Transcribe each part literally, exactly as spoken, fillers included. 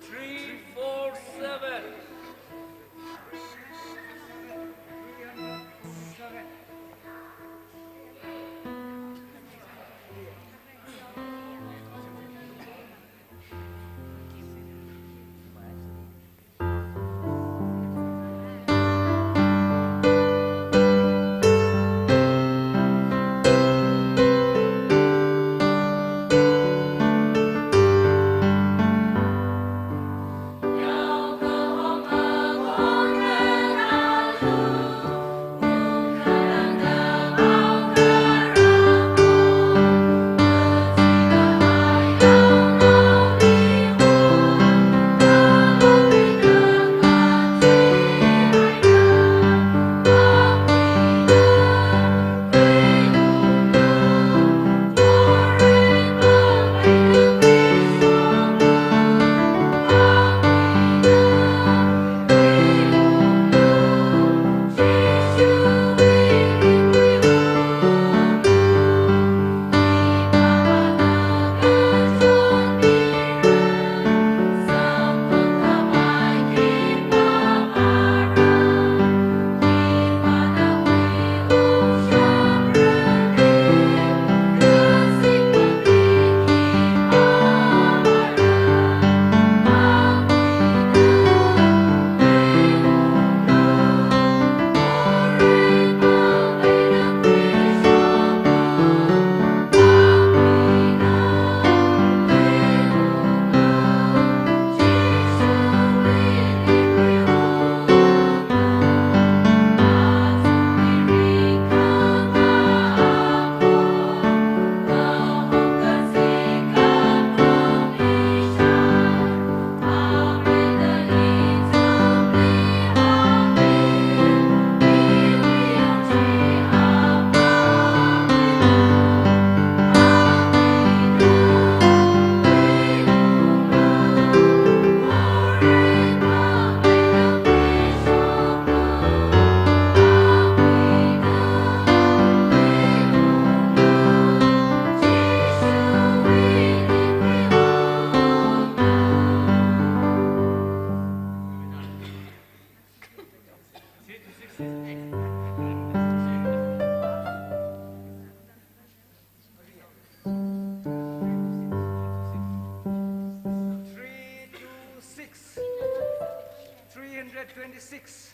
Three four seven. Three two six. Three hundred twenty-six.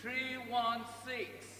Three one six.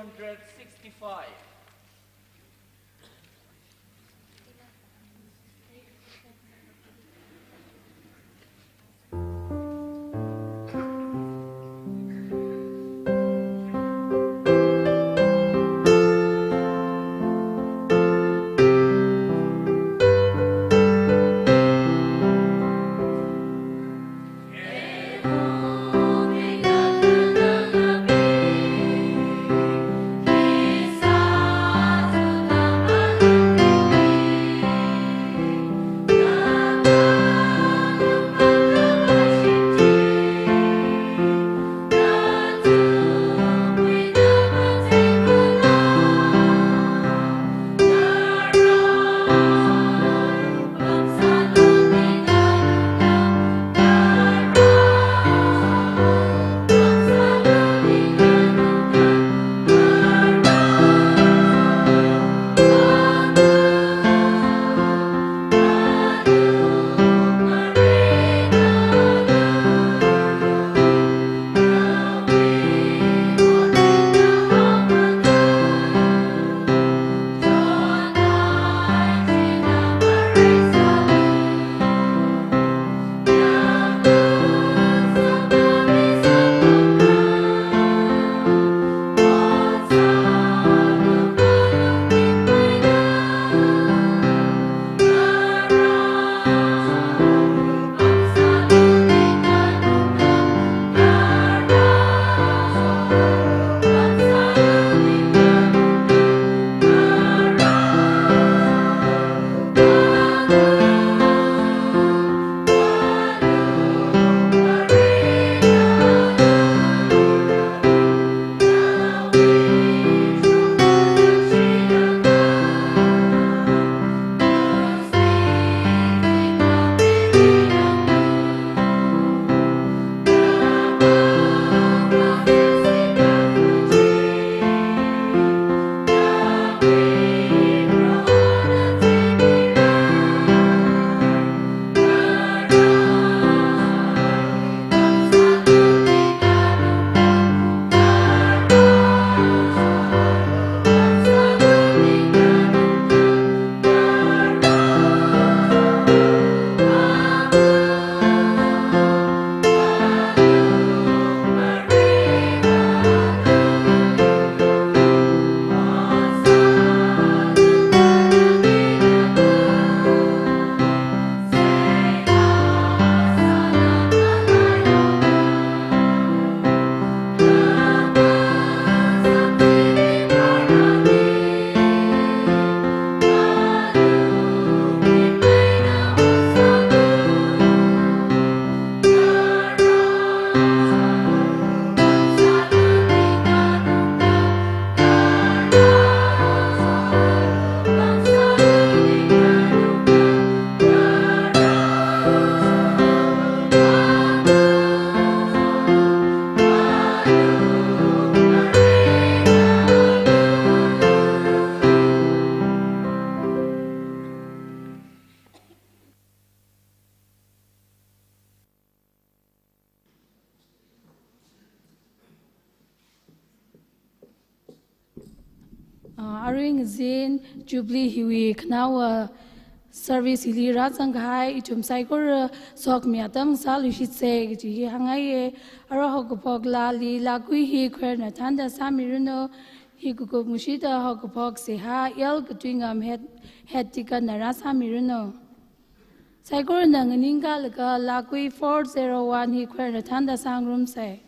hundred sixty-five. Uh, arui ngazin Jubilee hiwui khanaowa service hili rāzangkahai ithum saikora sokhami atam sāluishitsa kaji hi hāngngaiya. Ara haokaphok laali lakui hi Khuirana thānda sāmiranu. Hi kakup ngashida haokaphok seihā L Katuingam head, head deacon na rāsāmiranu. Saikorana nganingkalaga lakui four zero one hi Khuirana thānda sāngarumsa.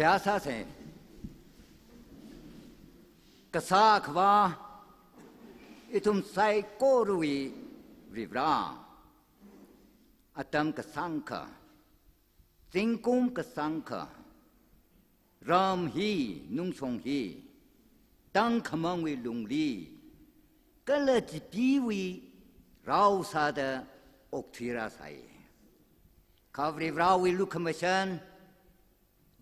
Seihā sāsa. Kasā Akhava, ithum saikorawui Varivara, atam kasāngkha, zingkum kasāngkha, ram hi, nungshong hi, tangkhamangwui lungli, kala chipeewui rao sāda okthuirāsai. Kha Varivarawui lukhamashan,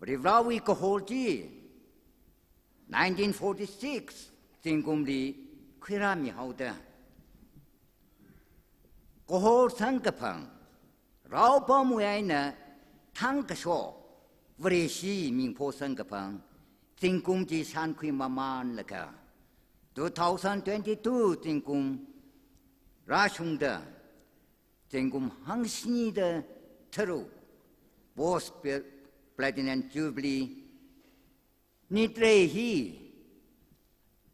Varivarawui kahor chi nineteen forty-six zingkumli khuirāmihaoda, kahor samkaphang, raopamwui eina thangkashok Vareshi mingpho samkaphang zingkum chi shānkhui mamanlaga, two thousand twenty-two zingkum rāshungda, zingkum hangshini da tharuk post pl-, platinum jubilee nitrei hi,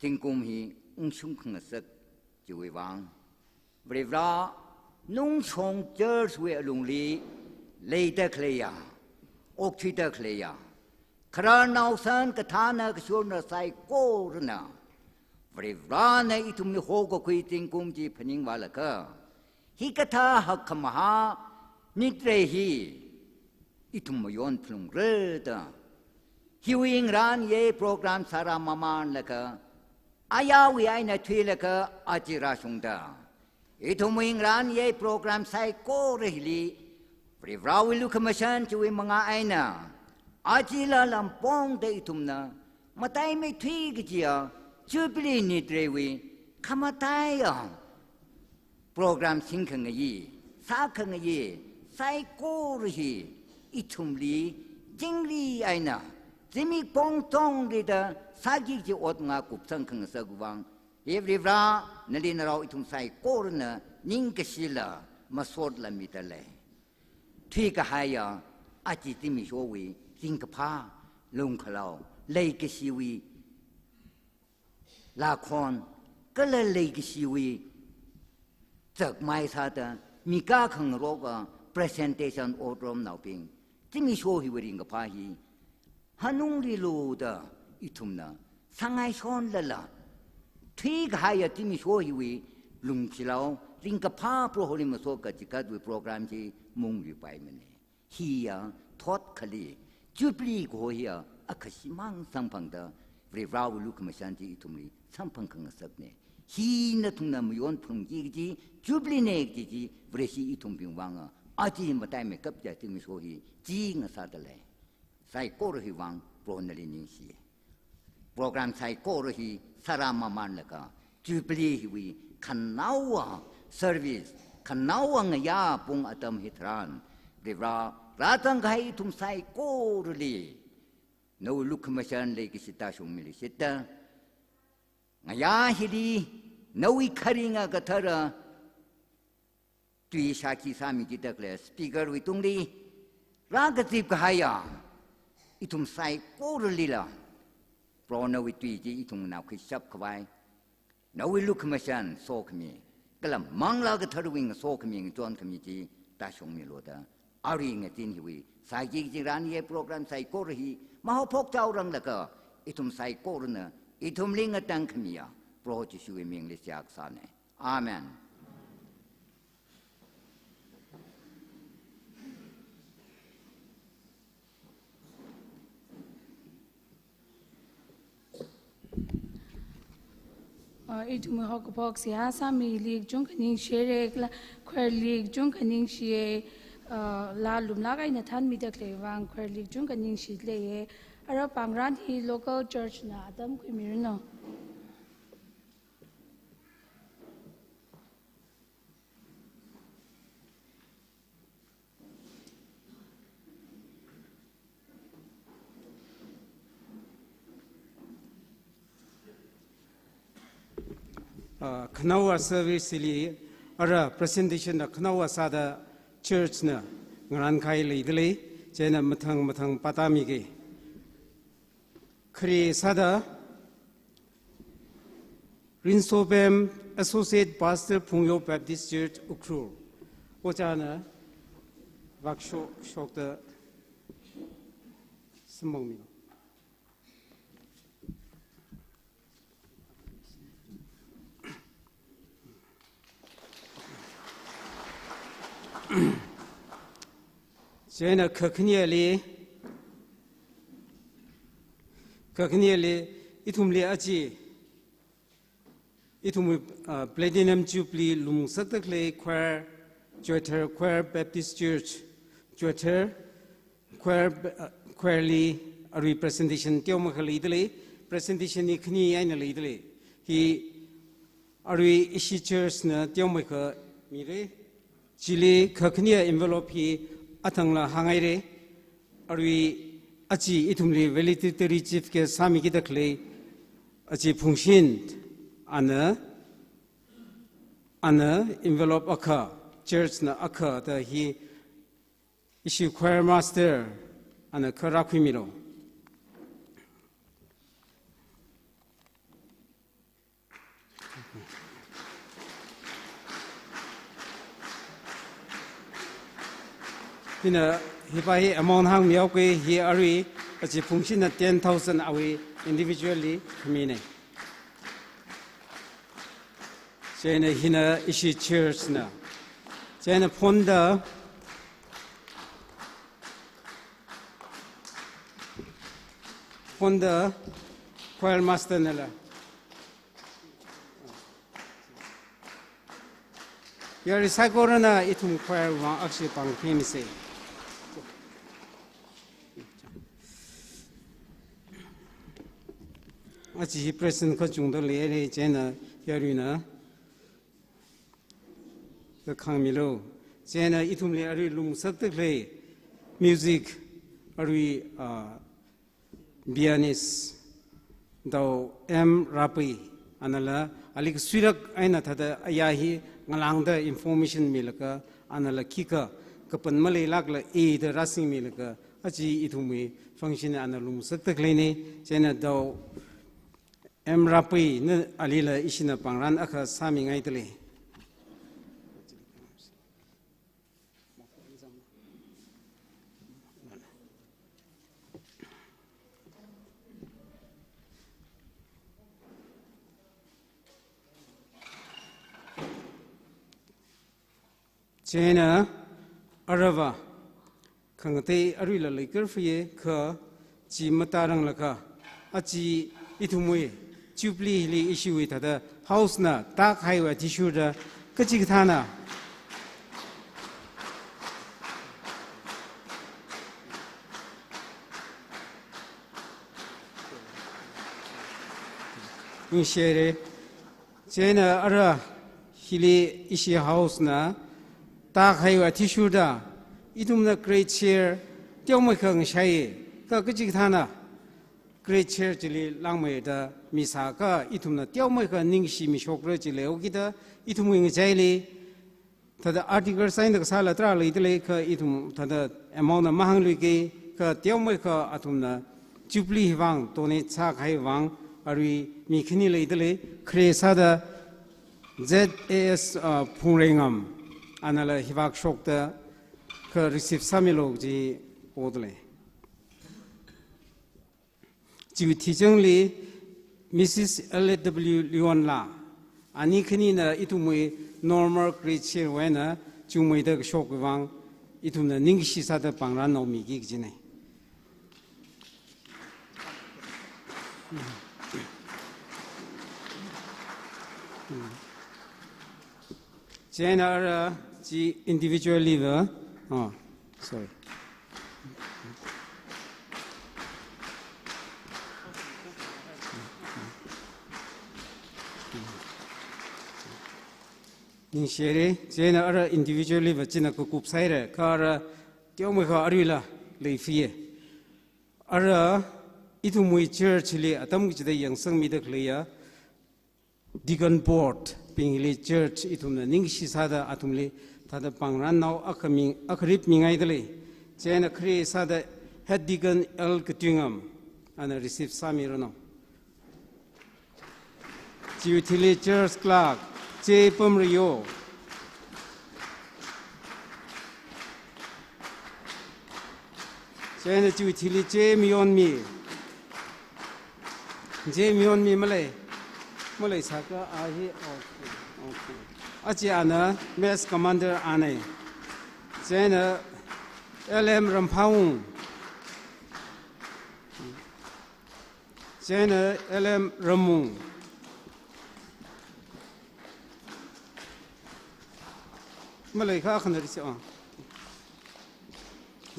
zingkum hi ungshung khangasak chiwui vang, Varivara nungshong church wui alungli leida khaleiya, okthuida khaleiya, khararnao san kathāna kashurna saikorana, Varivarana ithumli hokakhui zingkum chi phaningvālaga, hikathā hakkhamahā nitrei hi ithum mayon phalungra da, hiwui ngarān ye program sārā mamanlaga, ayāwui eina thuilaga aja rāshungda, ithumwui ngarān ye program saikora hili, Varivarawui lukhamashan chiwui manga eina, ajala lampongda ithumna mataimeithui kajiya jubilee nitreiwui khamataiya program singkhangayi, sākhangayi, saikora hi ithumli chingri eina, zimik pongtongrida sāki kaji ot ngakupsang khangasak vang, Varivara, nali narao ithum saikorana ningkashila masotla midalei. Thuikahaiya aja zimikshowui ringkaphā, lungkhalao, leikashiwui lakhon, kala leikashiwui zakmai sāda mikā khangaroka presentation ot romnaobing, zimiksho hiwui ringkaphā hi hanungli luda ithumna sāngaishonlala, thuikahaiya zimiksho hiwui lungshilao, ringkaphā Proholi masot kachikatwui program chi mungripaimana. Hiya thot khali, jubilee kaho hiya akhashimang samphangda, Varivarawui lukhamashan chi ithumli samphang khangasakna. Hi nathumna mayon phalungki kaji jubileena kaji chi, Vareshi ithumbing vanga aja mataimeikap kajiya zimiksho hi chi ngasādalei. Saikora hi vang Proho nali ningshi. Program saikora hi sārā mamanlaga, jubilee hiwui khanaowa service, khanaowa ngayā pung atam hitharan, Varivara, rāzangkahai ithum saikorali nawui lukhamashan leikashi tāshungmilu shida, ngayā hili nawui kharinga kathara tui shākhi sāmiki da khalei speaker wui tungli rākazip kahaiya ithum saikoralila, Proho nawui tui chi ithumna khuishap khavai, nawui lukhamashan sokhami, kala Manglā Katharawui ngasokhami, ngachonkhami chi tāshungmilu da, arui ngazin hiwui sāki kaji ngarān ye program saikora hi mahaophok chaoranglaga, ithum saikorana ithumli ngatangkhamiya Proho Jishuwui mingli seihā kasāna. Amen. Uh, ithum haokaphok seihā sāmili kachungkha ningshire, kala choirli kachungkha ningshiye, uh, laa lumlāk eina thānmida khalei vang choirli kachungkha ningshilei ye. Ara pāngrān hi local church na atam khuimiranu. Ah, khanaowa service li ara presentation na khanaowa sāda church na ngarānkahai leidalei, chieina mathang mathang pātāmiki. Khare sāda Rinsobem Associate Pastor Phungyo Baptist Church Ukhrul, ojāna vākashok shokda samphangmilu. Chieina kakhaneli, kakhaneli, ithumli aja, ithum, uh, Platinum Jubilee lungngasakda khalei choir, Choithar Choir Baptist Church, Choithar Choir, uh, choir li arui presentation teomeikha leidalei, presentation hi khani eina leidalei. Hi arui ishi church na teomeikha mira. Chili kakhane envelope hi athangla hānghaira. Arui aja ithumli valedictory chief guest sāmikida khalei aja Phungshin ana, ana envelope akha, church na akha da hi ishi choir master ana kha rākhuimilu. Hina hiva hi amount hāngmihaoki, hi arui aja Phungshinna ten thousand awui individually khamina. Chieina hina ishi church na. Chieina phonda, phonda choir master nala. Yarui saikorana ithum choir vang akshi pāng phimisa. Aja hi present kachungda leira, chieina yaruina kakhangmilu. Chieina ithumli arui lungngasakda khalei music arui, ah, pianist Dao M Rapei, anala ali kasuirak eina thāda aya hi ngalāngda information milaga, anala khikha kapan maleilākla i da rāsingmilaga, aja ithumwui function ana lungngasakda khaleina. Chieina Dao M Rapei na alila ishina pāngran akha sāmingaidalei. Chieina aruiva khangatei aruila leikar fie kha chi matāranglakha, aja ithumwui Jubilee hili ishiwui thāda house na tākahaiwui athishurda kachikathāna ningshihaira. Chieina ara hili ishi house na tākahaiwui athishurda ithumna great chair teomeikha ngashai, kha kachikathāna great chair chili langmeida misākha ithumna teomeikha ningshimishokra chi leihaokida ithumwui ngachaili thāda article sign da kasāla tarā leidalei, kha ithum thāda amount na mahāngluiki, kha teomeikha athumna Jubilee hi vang donate sākahai vang arui mi khani leidalei, khare sāda Z A S, uh, Phungreingam, anala hiva kashokda kha receive sāmilu chi podalei. Chiwui thichangli Missus L W Leonla, ani khanina ithumwui normal great chair wui eina chungmeida kashok vang ithumna ningshi sāda pāngran naomiki kajina. Chieina ara chi individually va, oh, sorry. Ningshihaira, chieina ara individually va china kakup sāhaira, kha ara teomeikha aruila lei fie. Ara ithumwui church li atam kachida yangsangmida khaleiya Deacon Board bingli church ithumna ningshi sāda athumli thāda pāngran nao akha mi, akha rip mingaidalei. Chieina khare sāda Head Deacon L Katuingam, ana receive sāmiranu. Chiwui thili church clerk, Che Pamrayo. Chieina chiwui thili Che Mayonmi. Che Mayonmi malei. Malei sākha a hi, okay, okay. Achi ana mess commander ana. Chieina L M Ramphawung. Chieina L M Ramung. Maleikha khanari se, ah.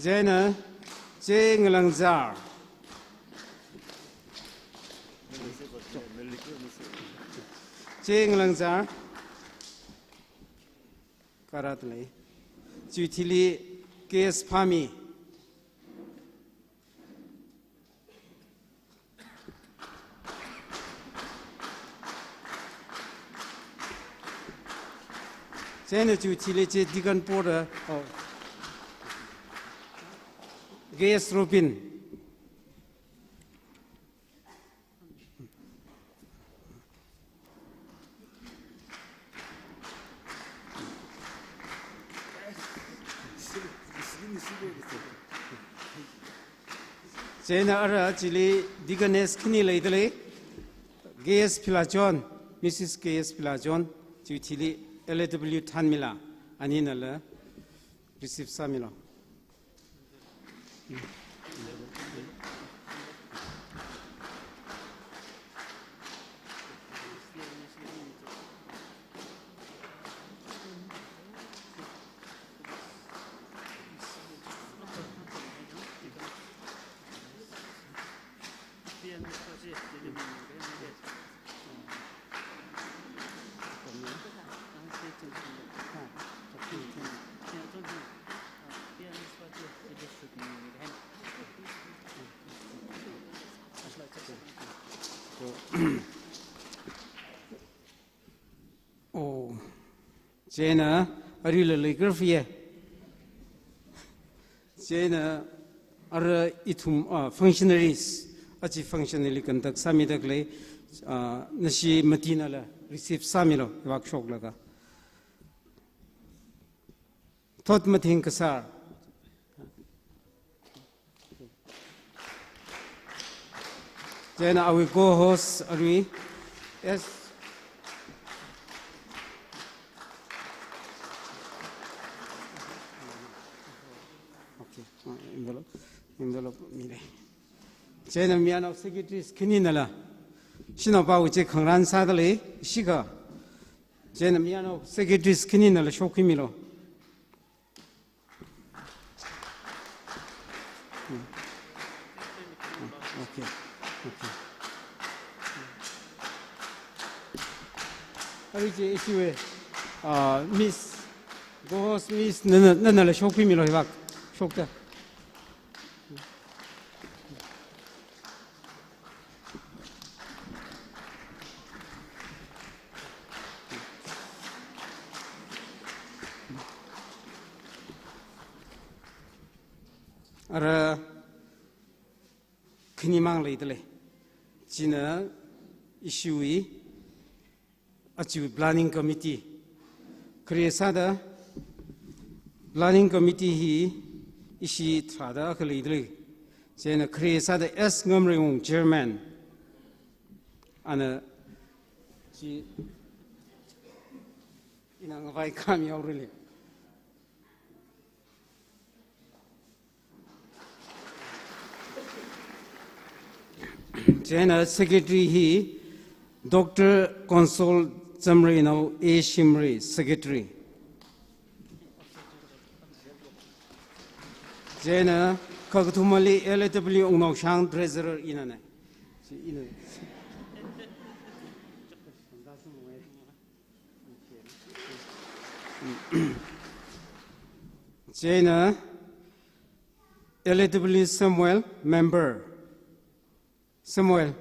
Chieina Che Ngalangzar. Che Ngalangzar. Karat lei. Chiwui thili K S Phami. Chieina chiwui thili che Deacon Porter, oh. K S Robin. Chieina ara chili Deaconess khani leidalei, K S Philachon, Missus K S Philachon, chiwui thili L A W Thanmila, aninala receive sāmilo. Oh, chieina aruila leikar fiye. Chieina ara ithum, ah, functionaries, achi function li conduct sāmidalei, ah, nashi matinala receive sāmilo, workshop laga. Thot Mathing Kasar. Chieina awui co-host arui. Yes. Okay. Ah, envelope. Envelope mile. Chieina mi anao secretaries khaninala. Shanaopawui che khangarān sādalei, shikha. Chieina mi anao secretaries khaninala shokkhuimilo. Okay. Okay. Arui che ishiwui, ah, Miss, co-host Miss, nana, nanala shokkhuimilo hivak. Shokta. Ara khanimang leidalei. China ishiwui achiwui planning committee. Khare sāda planning committee hi ishi tharāda akha leidalei. Chieina khare sāda S Ngamreiwung chairman. Ana chi ina ngavai khami yaorale. Chieina secretary hi Doctor Console Chamreinao A Shimray, secretary. Chieina kakathumali L A W Wungnaoshang, treasurer inane. Chi ina. Chieina L A W Samuel, member. Samuel.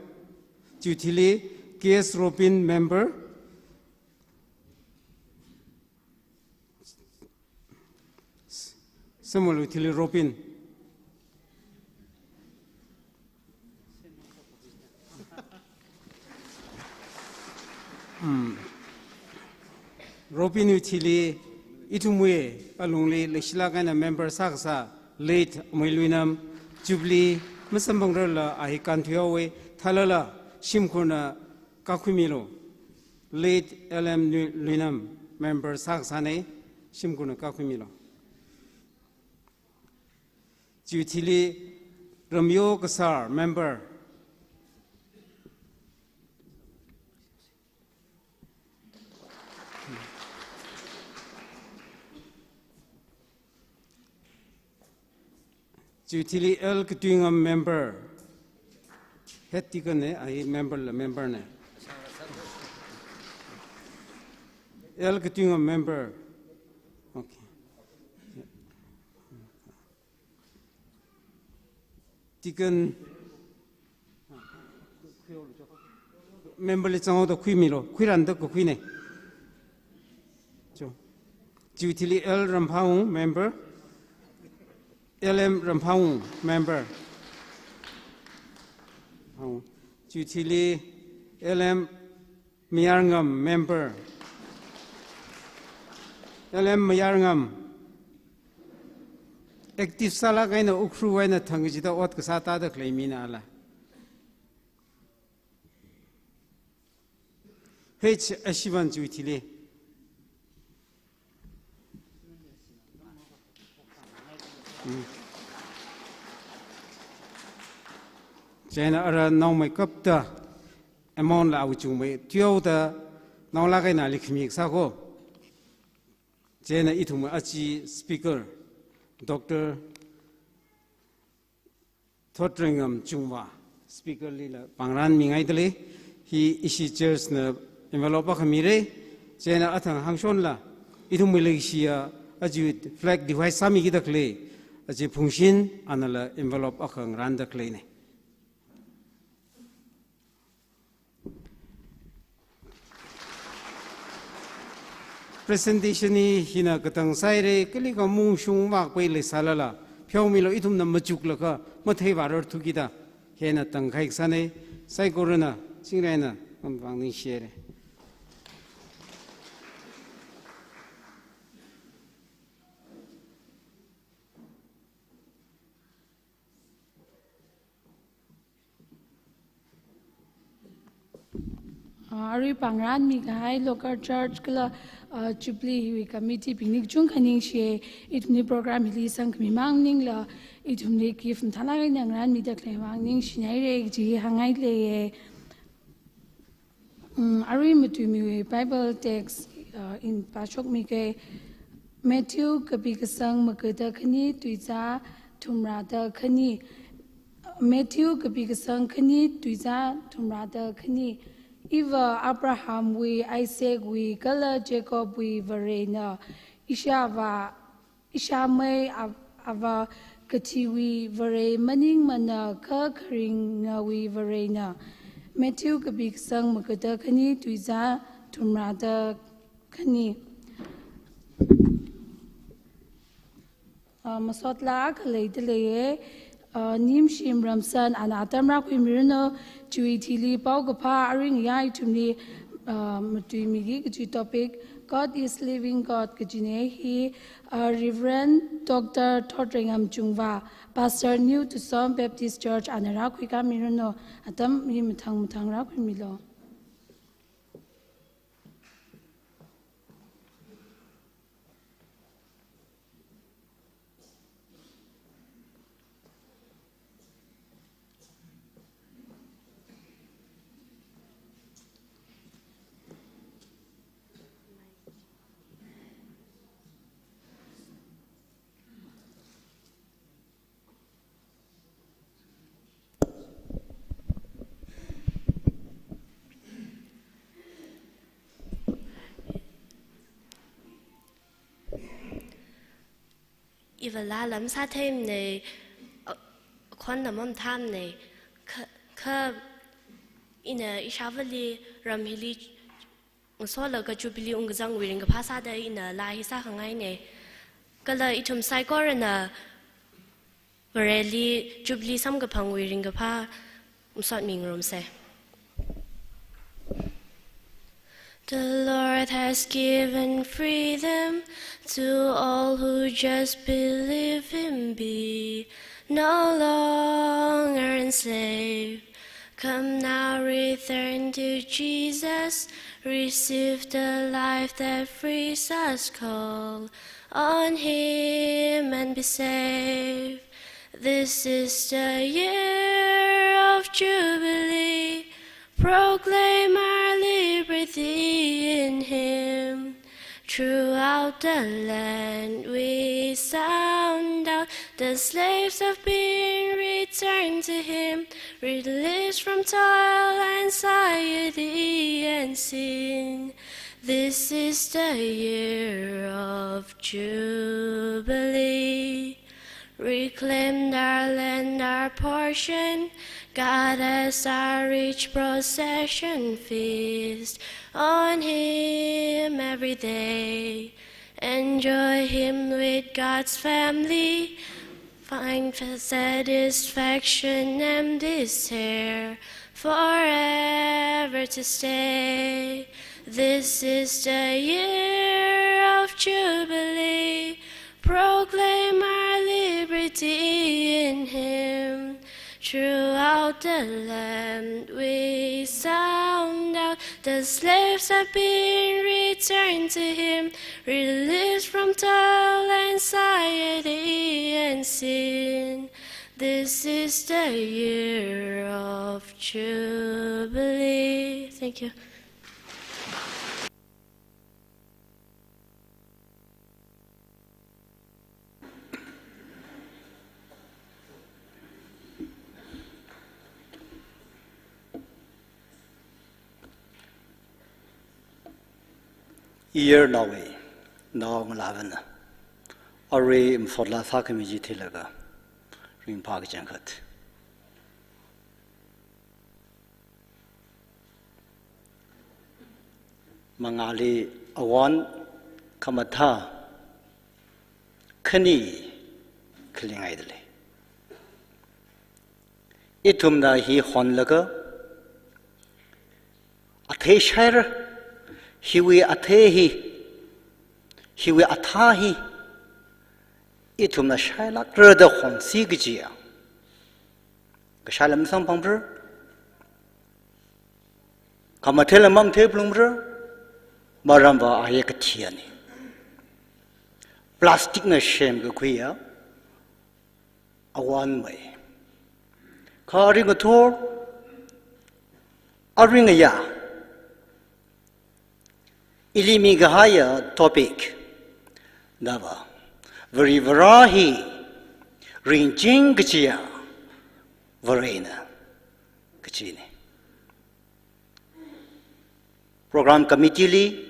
Chiwui thili K S Robin, member. Samuel wui thili Robin. Hmm. Robin wui thili ithumwui alungli leishilāk eina member sākasā late Amei Luinam, Jubilee masamphangrarla a hi kānthuihaowe, thalala shimkhurna kākhuimilu. Late L M Lui-, Luinam member sākasāne, shimkhurna kākhuimilu. Chiwui thili Ramyo Kasar, member. Chiwui thili L Katuingam, member. Head deacon ne, ai member la member ne. L Katuingam, member. Okay. Deacon member li zanghaoda khuimilu, khuiranda kakhuine. Cho. Chiwui thili L Ramphawung, member. L M Ramphawung, member. Hao. Chiwui thili L M Mayarngam, member. L M Mayarngam. Active sālāk eina Ukhrul eina thang kachida ot kasā tāda khalei mina ala. H Ashivan chiwui thili. Mm. Chieina ara naomeikapta amount la awui chungmei tuihaoda naolāk eina ali khami kasā ko. Chieina ithumwui achi speaker, Doctor Thotreingam Chungva, speaker lila pāngranmingaidalei, hi ishi church na envelope akha mira, chieina athang hāngshonla, ithumwui leishiya, aja flag divide sāmikida khalei, aja Phungshin, anala envelope akha ngaranda khaleine. Presentation hi hina katang sāhaira, kali khamung shungvākpai leisālala, pheomilu ithumna machuklaga, matheivārar thukida, hina tangkahai kasāne, saikorana, chingri eina, mamvang ningshihaira. Ah, arui pāngranmi kahai local church kala, ah, Jubilee hiwui committee bingli kachungkha ningshiya, ithumli program hili sangkhami mang maningla, ithumli gift mathālāk eina ngaranmida khalei vang ningshinaira kaji hāngngailei. Mm, arui matuimiwui Bible text, ah, ina pāshokmikei. Matthew kapi kasang magada khani, tuizā thumrada khani. Matthew kapi kasang khani, tuizā thumrada khani. Iva Abrahamwui, Isaacwui, kala Jacobwui Varena. Ishāvā, ishāmei av-, avā kathiwui Vare maningmana kha kharingawui Varena. Matthew kapi kasang magada khani, tuizā thumrada khani. Ah, masot laa khalei dalei e, ah, Nimshim Ramsan ana atam rākhuimiranu, chiwui thili paokaphā aring ya ithumli, ah, matuimiki kaji topic, God is living God kajine hi, ah, Reverend Doctor Thotreingam Chungva, Pastor New Tusom Baptist Church ana rākhuikamiranu, atam hi mathang mathang rākhuimilu. Iva laa lam sātheimana, a, khon lam mamathamana, kha, kha ina ishāvāli ram hili ngasolaga Jubilee ungkazangwui ringkaphā sāda ina laa hi sākhangaina. Kala ithum saikorana Vareli Jubilee samkaphangwui ringkaphā masotmingarumsa. The Lord has given freedom to all who just believe him. Be no longer enslaved. Come now, return to Jesus. Receive the life that frees us. Call on him and be saved. This is the year of Jubilee. Proclaim our liberty in Him. Throughout the land we sound out. The slaves have been returned to Him, released from toil, anxiety, and sin. This is the year of Jubilee. Reclaimed our land, our portion. God as our rich possession. Feast on Him every day. Enjoy Him with God's family. Find satisfaction and desire forever to stay. This is the year of Jubilee. Proclaim our liberty in Him. Throughout the land we sound out. The slaves have been returned to Him, released from toil, anxiety, and sin. This is the year of Jubilee. Thank you. Iyar naowui nao ngalāvana arui masotla sākhami chi thilaga ringphā kachangkhat. Mangāli awon, khamathā, khani khalingaidalei. Ithumna hi honlaga athei shaira, hiwui athei hi, hiwui athā hi ithumna shailākra da honsi kajiya, kashailam samphangpra, khamatheila mamathei phalungpra, maramva aya kathiyani. Plastic na semkakhuiya awon mei. Kha aringathor, aringaya, ili mikahaiya topic nava Varivara hi ringching kajiya Varena kajina. Program committee li,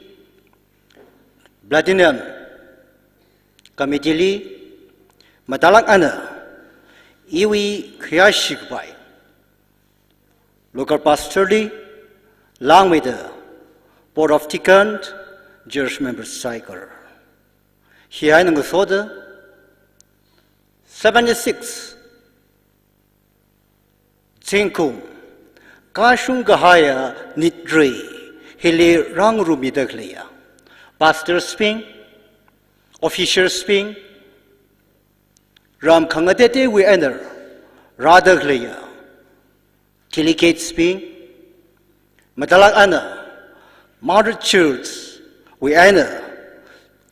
Platinum committee li, mathālāk eina iwui khayāshi kapai local pastor li, langmeida Board of Deacon, church members saikora. Hi eina ngasoda seventy-six zingkum kashung kahaiya nitrei hili rāngarumida khaleiya pastors bing, officials bing, ram khangateiteiwui eina rāda khaleiya delegates bing, mathālāk eina Mother Church wui eina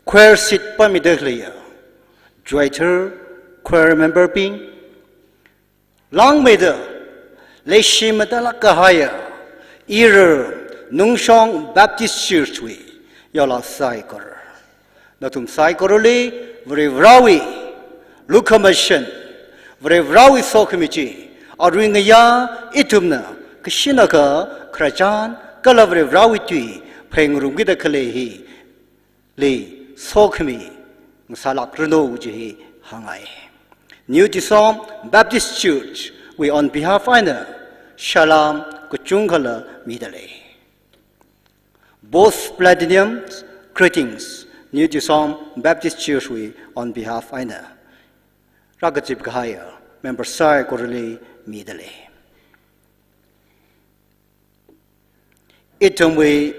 choir seat pāmida khaleiya choir, choir member bing, langmeida leishi mathālāk kahaiya irar Nungshong Baptist Church wui yaolā saikora. Nathum saikorali Varivarawui lukhamashan, Varivarawui sokhami chi aringaya ithumna kashinaka khararchan kala Varivarawui tui phengarumkida khalei hili sokhami ngasālākranu kaji hi hāngngai. New Tisom Baptist Church wui on behalf eina salam kachungkhala midalei. Both Platinum greetings, New Tisom Baptist Church wui on behalf eina rākazip kahaiya member saikorali midalei. Ithumwui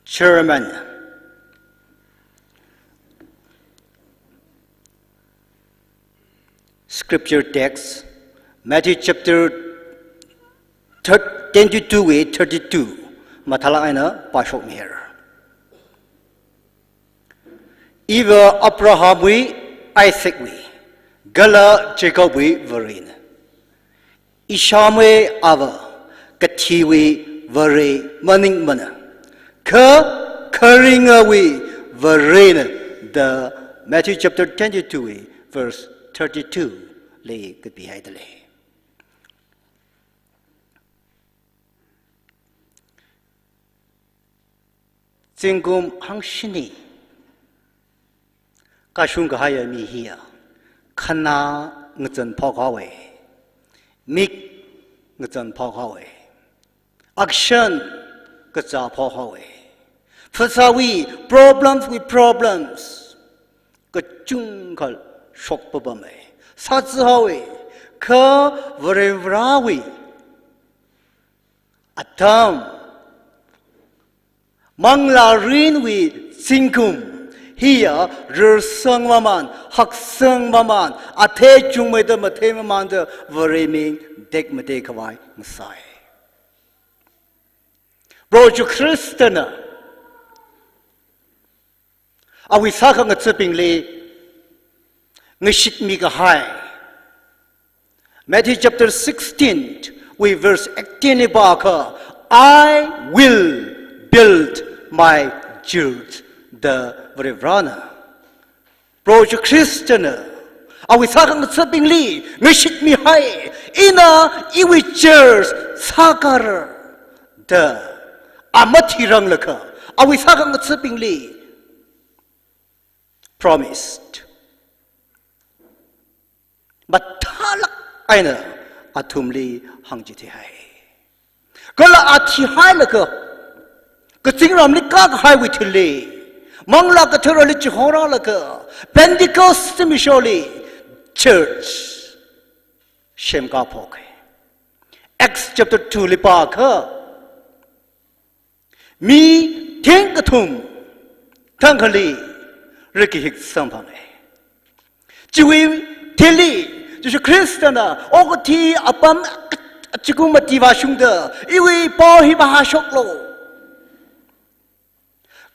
chairman, scripture text, Matthew chapter thir-, twenty-two wui thirty-two, mathālāk eina pāshokmihaira. Iva Abrahamwui, Isaacwui, kala Jacobwui Varena. Ishāmeivā, kathiwui Vare maningmana, kha kharingawui Varena da Matthew chapter twenty-two wui verse thirty-two li kapihaida lei. Zingkum hangshini kashung kahaiya mi hiya khanā ngazan phok haowa, mik ngazan phok haowa, action kazā phok haowa, phasāwui problems wui problems kachungkha shokpapama, sātsi haowa, kha Varivarāwui atam, manglārinwui zingkum hiya rarsang mamān, haksang mamān, athei chungmeida mathei mamānda Vareming tekmatei khavai ngasai. Proho Jishu Khristana awui sākhangathabingli ngashitmi kahai Matthew chapter sixteen wui verse eighteen li pākha, "I will build my church," da Varivarāna, Proho Jishu Khristana awui sākhangathabingli ngashitmihai, ina iwui church sākara da a mathiranglaga awui sākhangathabingli promised, mathālāk eina athumli hāngchithei hai. Kala a thihailaga kazingramli kākahaiwui thili, Manglā Katharali chihorālaga, Pentecost zimiksholi church semkāphok hai. Acts chapter two li pākha, mi thingkathum thangkhali rakahik samphanga. Chiwui thili Jishu Khristana okathui apam achikung mati vāshungda, iwui pao hi vāhāshoklu.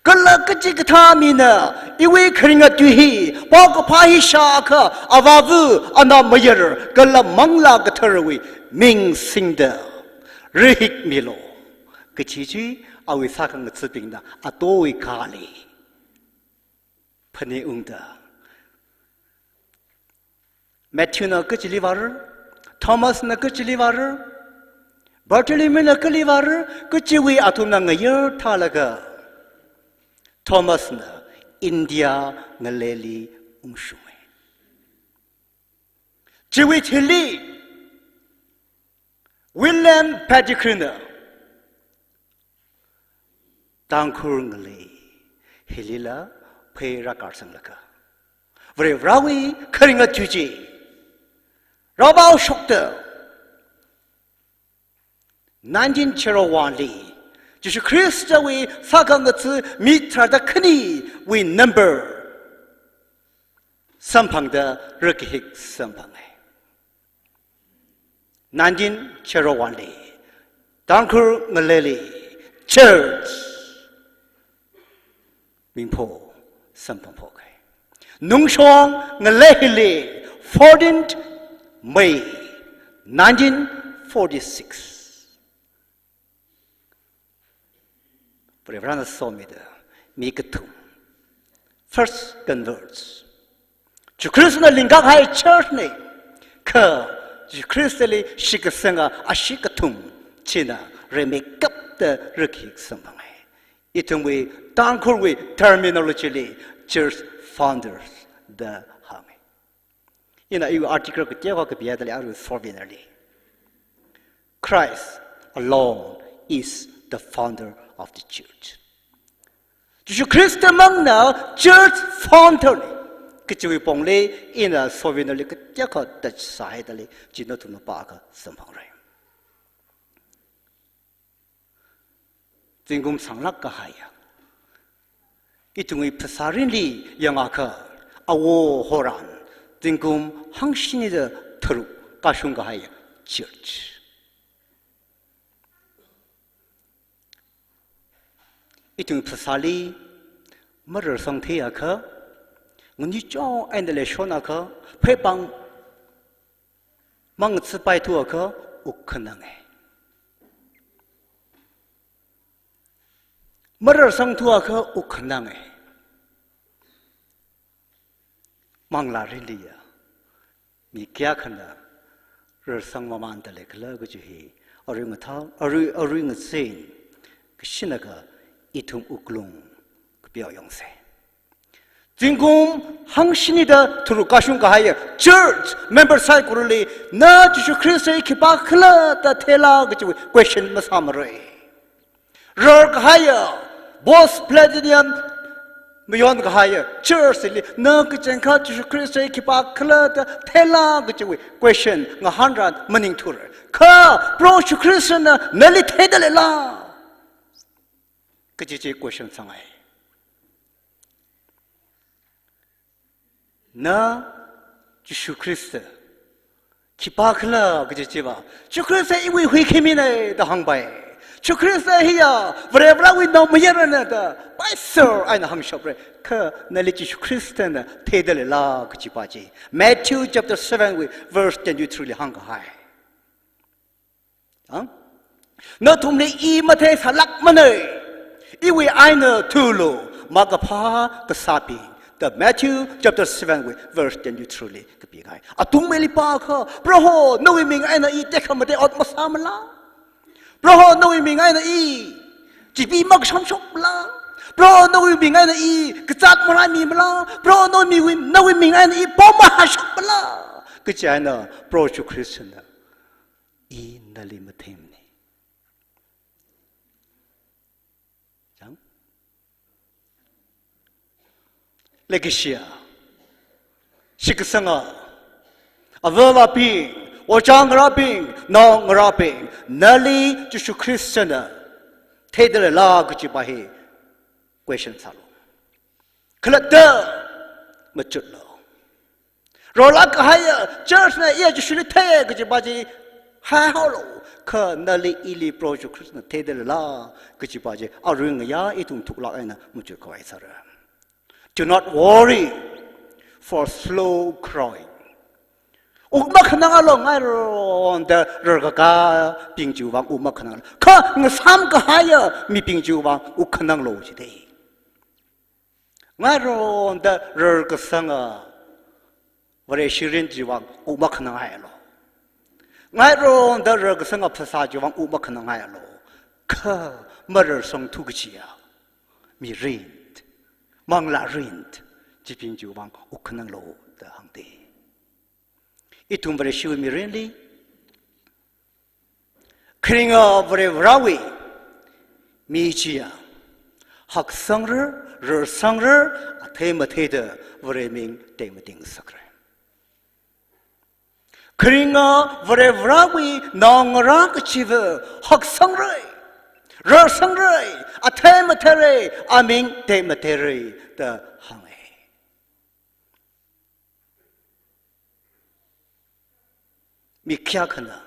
Kala kachikathā mina iwui kharinga tui hi, paokaphā hi shākha, Avāva, Anaomayara kala Manglā Katharawui ming singda rahikmilu kaji chi awui sākhangathabingna atoikhali phaningungda, Matthewna kachili vāra, Thomasna kachili vāra, Bartholomewna kali vāra kajiwui athumna ngayar thālaga, Thomasna India ngaleili ungshunga. Chiwui thili William Pettigrewna Tangkhul ngalei hilila phei rākarsanglaga, Varivarāwui kharinga tui chi rāvaoshokta, nineteen zero one li Jishu Khristawui sākhangatha mi tharāda khaniwui number samphangda rakahik samphanga. Nineteen zero one li Tangkhul ngaleili church mingpho samphangphok hai. Nungshong ngaleili fourteenth May nineteen forty-six. Varivarāna somida mi kathum, first converts. Jishu Khristana lingkak hai church na, kha Jishu Khristali shitkasanga ashee kathum china rimeikapta rakahik samphanga. Ithumwui Tangkhulwui terminology li church founders da hānga. Ina iwui article kateokha kapihaida lei, arui souvenir li. Christ alone is the founder of the church. Jishu Khrista mangna church founder na kajiwui pongli ina souvenir li kateokha touch sāhaida lei, chi nathumna pākha samphangra. Zingkum sanglāk kahaiya, ithumwui phasārinli yangakha, awo horan zingkum hangshini da tharuk kashung kahaiya church. Ithumwui phasāli mararsang theiakha, Nguni chong eina leishonakha, pheipāng mangatsi paithuakha, wukkhananga. Mararsangthuakha, wukkhananga. Manglā rinliya mi kayākhana rarsang mamānda leikhala kaji hi, arui ngathā, arui, arui ngazin, kashinaka ithum wuklung kapiao yangsa. Zingkum hangshinida thuruk kashung kahaiya church member saikorali, na Jishu Khrista hi khipākhala da theila kajiwui question masāmara. Rarkahaiya, Boss Platinum mayon kahaiya church li, na kachangkhat Jishu Khrista hi khipākhala da theila kajiwui question ngahānran maningthura. Kha Proho Jishu Khristana nali theida leila kaji chi question sāngai. Na Jishu Khrista khipākhala kaji chiva, Jishu Khrista iwui huikhamina da hāngpai. Jishu Khrista hiya Varivarāwui naomayarana da paiser eina hāngshapra. Kha nali Jishu Khristana theida leila kajipa chi Matthew chapter seven wui verse twenty-three li hāngkahai. Ang? Nathumli i matheisālākmana, iwui eina thuilu, makaphā kasābing, da Matthew chapter seven wui verse twenty-three li kapikahai. Athum mili pākha, Proho, nawui ming eina i tekhamatei ot masāmala? Proho, nawui ming eina i chipi makashamshokmala? Proho, nawui ming eina i kazāt maraimimala? Proho, nawui ming, nawui ming eina i pao mahāshokmala? Kachi eina Proho Jishu Khristana, I nali matheimana. Chang? Leikashiya, shitkasanga, ava̱ avābing, ojā ngarābing, naongarābing, nali Jishu Khristana theida leila kajipa hi question sālu. Khalatta machutlu. Rarlāk kahaiya church na iya Jishuli thei kajipa chi haihaolu. Kha nali ili Proho Jishu Khristana theida leila kajipa chi arui ngayā ithum thuklāk eina machut khavai sāra. Do not worry for slow growing. Wuk makhanangalu, ngaironda rarkakābing chiwui vang wuk makhanangalu. Kha ngasām kahaiya mibing chiwui vang wuk khananglu jidalei. Ngaironda rarkasanga Vareshi mirin chiwui vang wuk makhanangaialu. Ngaironda rarkasanga phasā chiwui vang wuk makhanangaialu. Kha mararsangthu kajiya mirin, manglā mirin chibing chiwui vang wuk khananglu da hāngdalei. Ithum Vareshiwui mirinli, kharinga Varivarāwui mi chiya haksangra, rarsangra, athei matheida Vare ming tekmating ngasakra. Kharinga Varivarāwui naongarā kachiva haksangra, rarsangra, athei matheira, aming tekmatheira da hānga. Mi kayākhana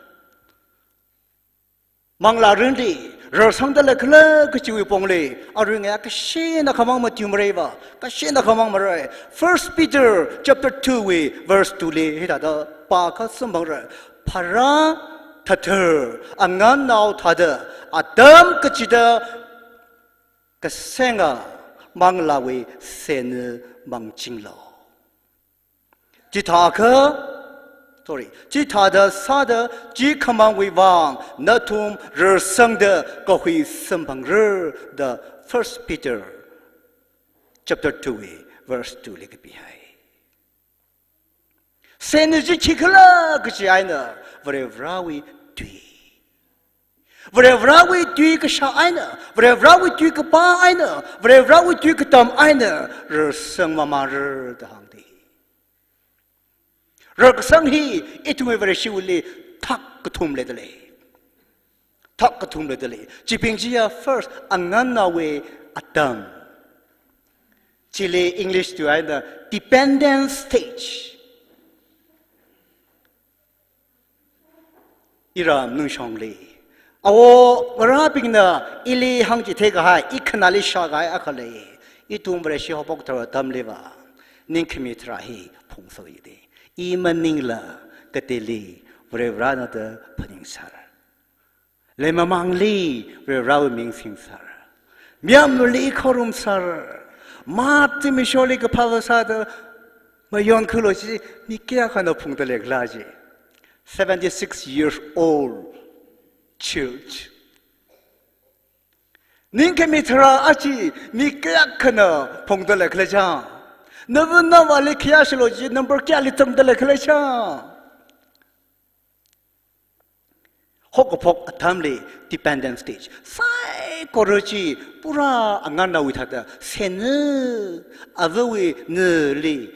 manglā mirinli rarsangda leikhala kajiwui pongli, arui ngayā kashina khamang matiumaraiva, kashina khamang marai. First Peter chapter two wui verse two li hithāda pākha samphangra. Pharā thathar angannao thāda, atam kachida kasenga manglāwui sena mangchinglu. Chithākha, sorry, chithāda sāda chikhamangwui vang nathum rarsangda kahui samphangra da First Peter chapter two wui verse two li kapihai. Sena chi khikhala kachi eina Varivarāwui tui. Varivarāwui tui kashā eina, Varivarāwui tui kapā eina, Varivarāwui tui katam eina rarsang mamāra da hāngdalei. Rarkasang hi ithumwui Vareshiwuili thak kathum leidalei. Thak kathum leidalei. Chibing chiya first, angannaowui atam. Chili English tui eina dependent stage. Iram nungshongli, awo ngarābingna ili hāngchithei kahai, ikhanāli shākahai akha lei. Ithum Vareshi haophok tharan atamliva, ningkhami tharā hi phungsa yide. I maningla kateili Varivarana da phaningsāra. Leimamangli Varivarawui ming singsāra. Miyamli khorumsāra. Mati misholi kaphā sāda mayonkhuilu chi, mi kayākhana phungda leikhala chi. Seventy-six years old church. Ningkhami tharā aja mi kayākhana phungda leikhala chang. Nava navāli khayāshilu chi number kayāli tamda leikhala chang. Haokaphok atamli dependent stage. Saikora chi pura angannaowui thāda sena, avawui nili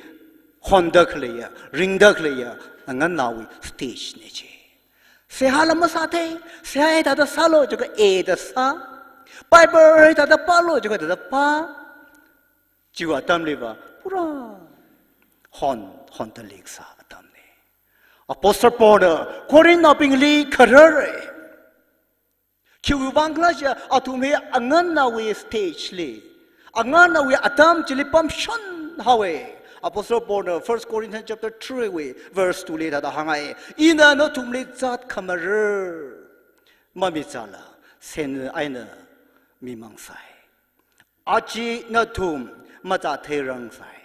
honda khaleiya, ringda khaleiya, angannaowui stage ne chi. Seihāla masāthei, seihā hithāda sālu jiakha hithāda sā. Bible hithāda pālu jiakha hithāda pā. Chiwui atamliva pura hon, honda leikasā atamne. Apostle Paulna Corinthnaobingli kharare. Khiwui vangkhala jiakha athum hi angannaowui stage li, angannaowui atam chili pamshon haowe. Apostle Paulna First Corinthians chapter three wui verse two li hithāda hāngai. Ina nathumli zat khamarar mamichāla, sena eina mimangsai. Aja nathum machātheirangsai.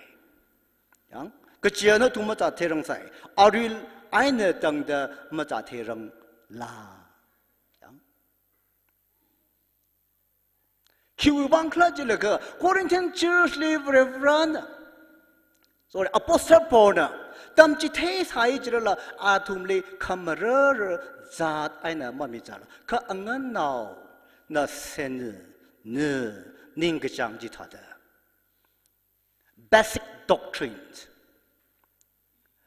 Yang, kaja nathum machātheirangsai. Arui eina tangda machātheirangla. Yang. Khiwui vangkhala jilaga Corinthian church li Varivarana, sorry, Apostle Paulna tamchitheisai jilala athumli khamarar zat eina mamichāla. Kha angannaona sena, na, ningkachāng chithāda, basic doctrines,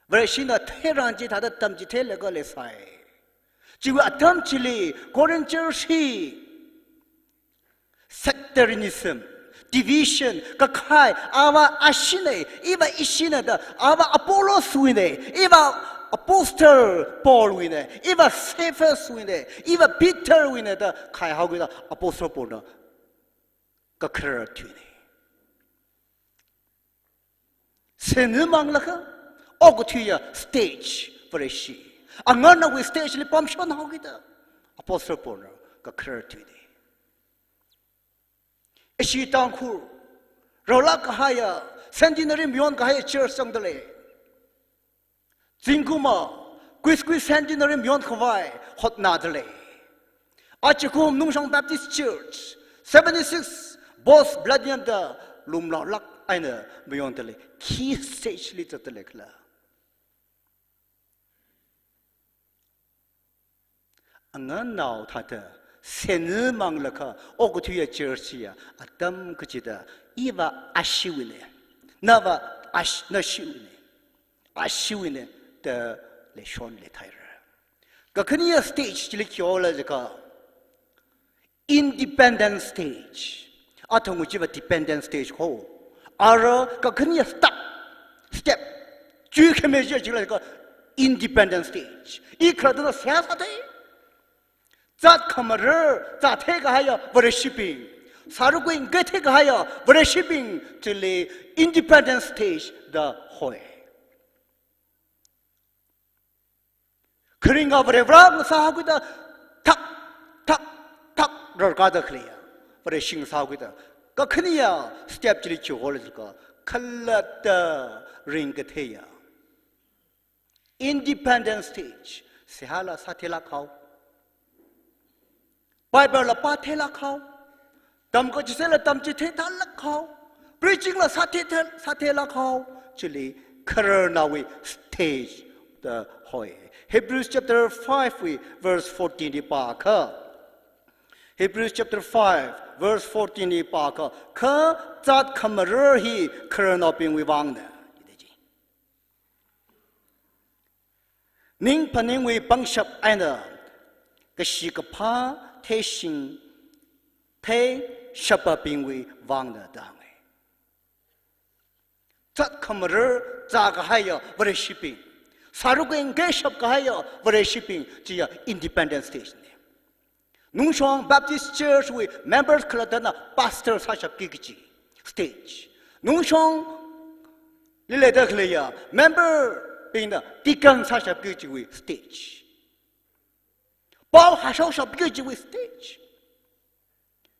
Vareshina theirang chithāda tamchitheilaga leisai. Chiwui atam chili Corinth church hi sectarianism, division, kakhai, ava ashine, iva ishine da, ava Apollos wine, iva Apostle Paul wine, iva Cephas wine, iva Peter wine da khaihaokida Apostle Paulna kakharar thuine. Sena manglakha, okathuiya stage Vareshi. Angannaowui stage li pamshon haokida Apostle Paulna kakharar thuine. Asia Tangkhul raolāk kahaiya, centenary mayon kahaiya church zangda lei. Zingkumva, kuiskui centenary mayon khavai hotnada lei. Ajakum Nungshong Baptist Church, seventy-six Bos Platinum da lumlaolāk eina mayonda lei. Khi stage li zatda leikhala? Angannao thāda, sena manglakha, okathuiya church ya, atam kachida, iva ashiwine, nava ash-, nashiwine, ashiwine, da leishon leithaira. Kakhane stage chili khi haola jiakha, independent stage. Athang chiva dependent stage ho. Ara kakhane step, step. Chuikhami chi jila ka independent stage. I khalattana seihā sāthei. Zat khamarar, zat theikahaiya Vareshibing. Sārukui ngahai theikahaiya Vareshibing chili independent stage da hoi. Kharinga Varivara ngasā haokida thak, thak, thak rarkāda khaleiya. Vareshi ngasā haokida. Kakhaneya step chili khi haola jiakha, khalatta ringkatheiya. Independent stage, seihāla sātheilāk hao. Bible la pātheilāk hao. Tamkachitheila tamchitheithālāk hao. Preaching la sātheithā, sātheilāk hao. Chili khararnaowui stage da hoi. Hebrews chapter five wui verse fourteen li pākha. Hebrews chapter five verse fourteen li pākha. Kha zat khamarar hi khararnaobingwui vangna. Ning phaningwui pangshap eina kashi kaphā theishing theishapabingwui vangna da hānga. Zat khamarar zākahaiya Vareshibing, sārukui ngahai shapkahaiya Vareshibing chiya independent stage na. Nungshong Baptist Church wui members khalattana pastor sāshapki kachi stage. Nungshong Li leida khaleiya member bingna tikang sāshapki kajiwui stage. Pao hāshaoshapki kajiwui stage.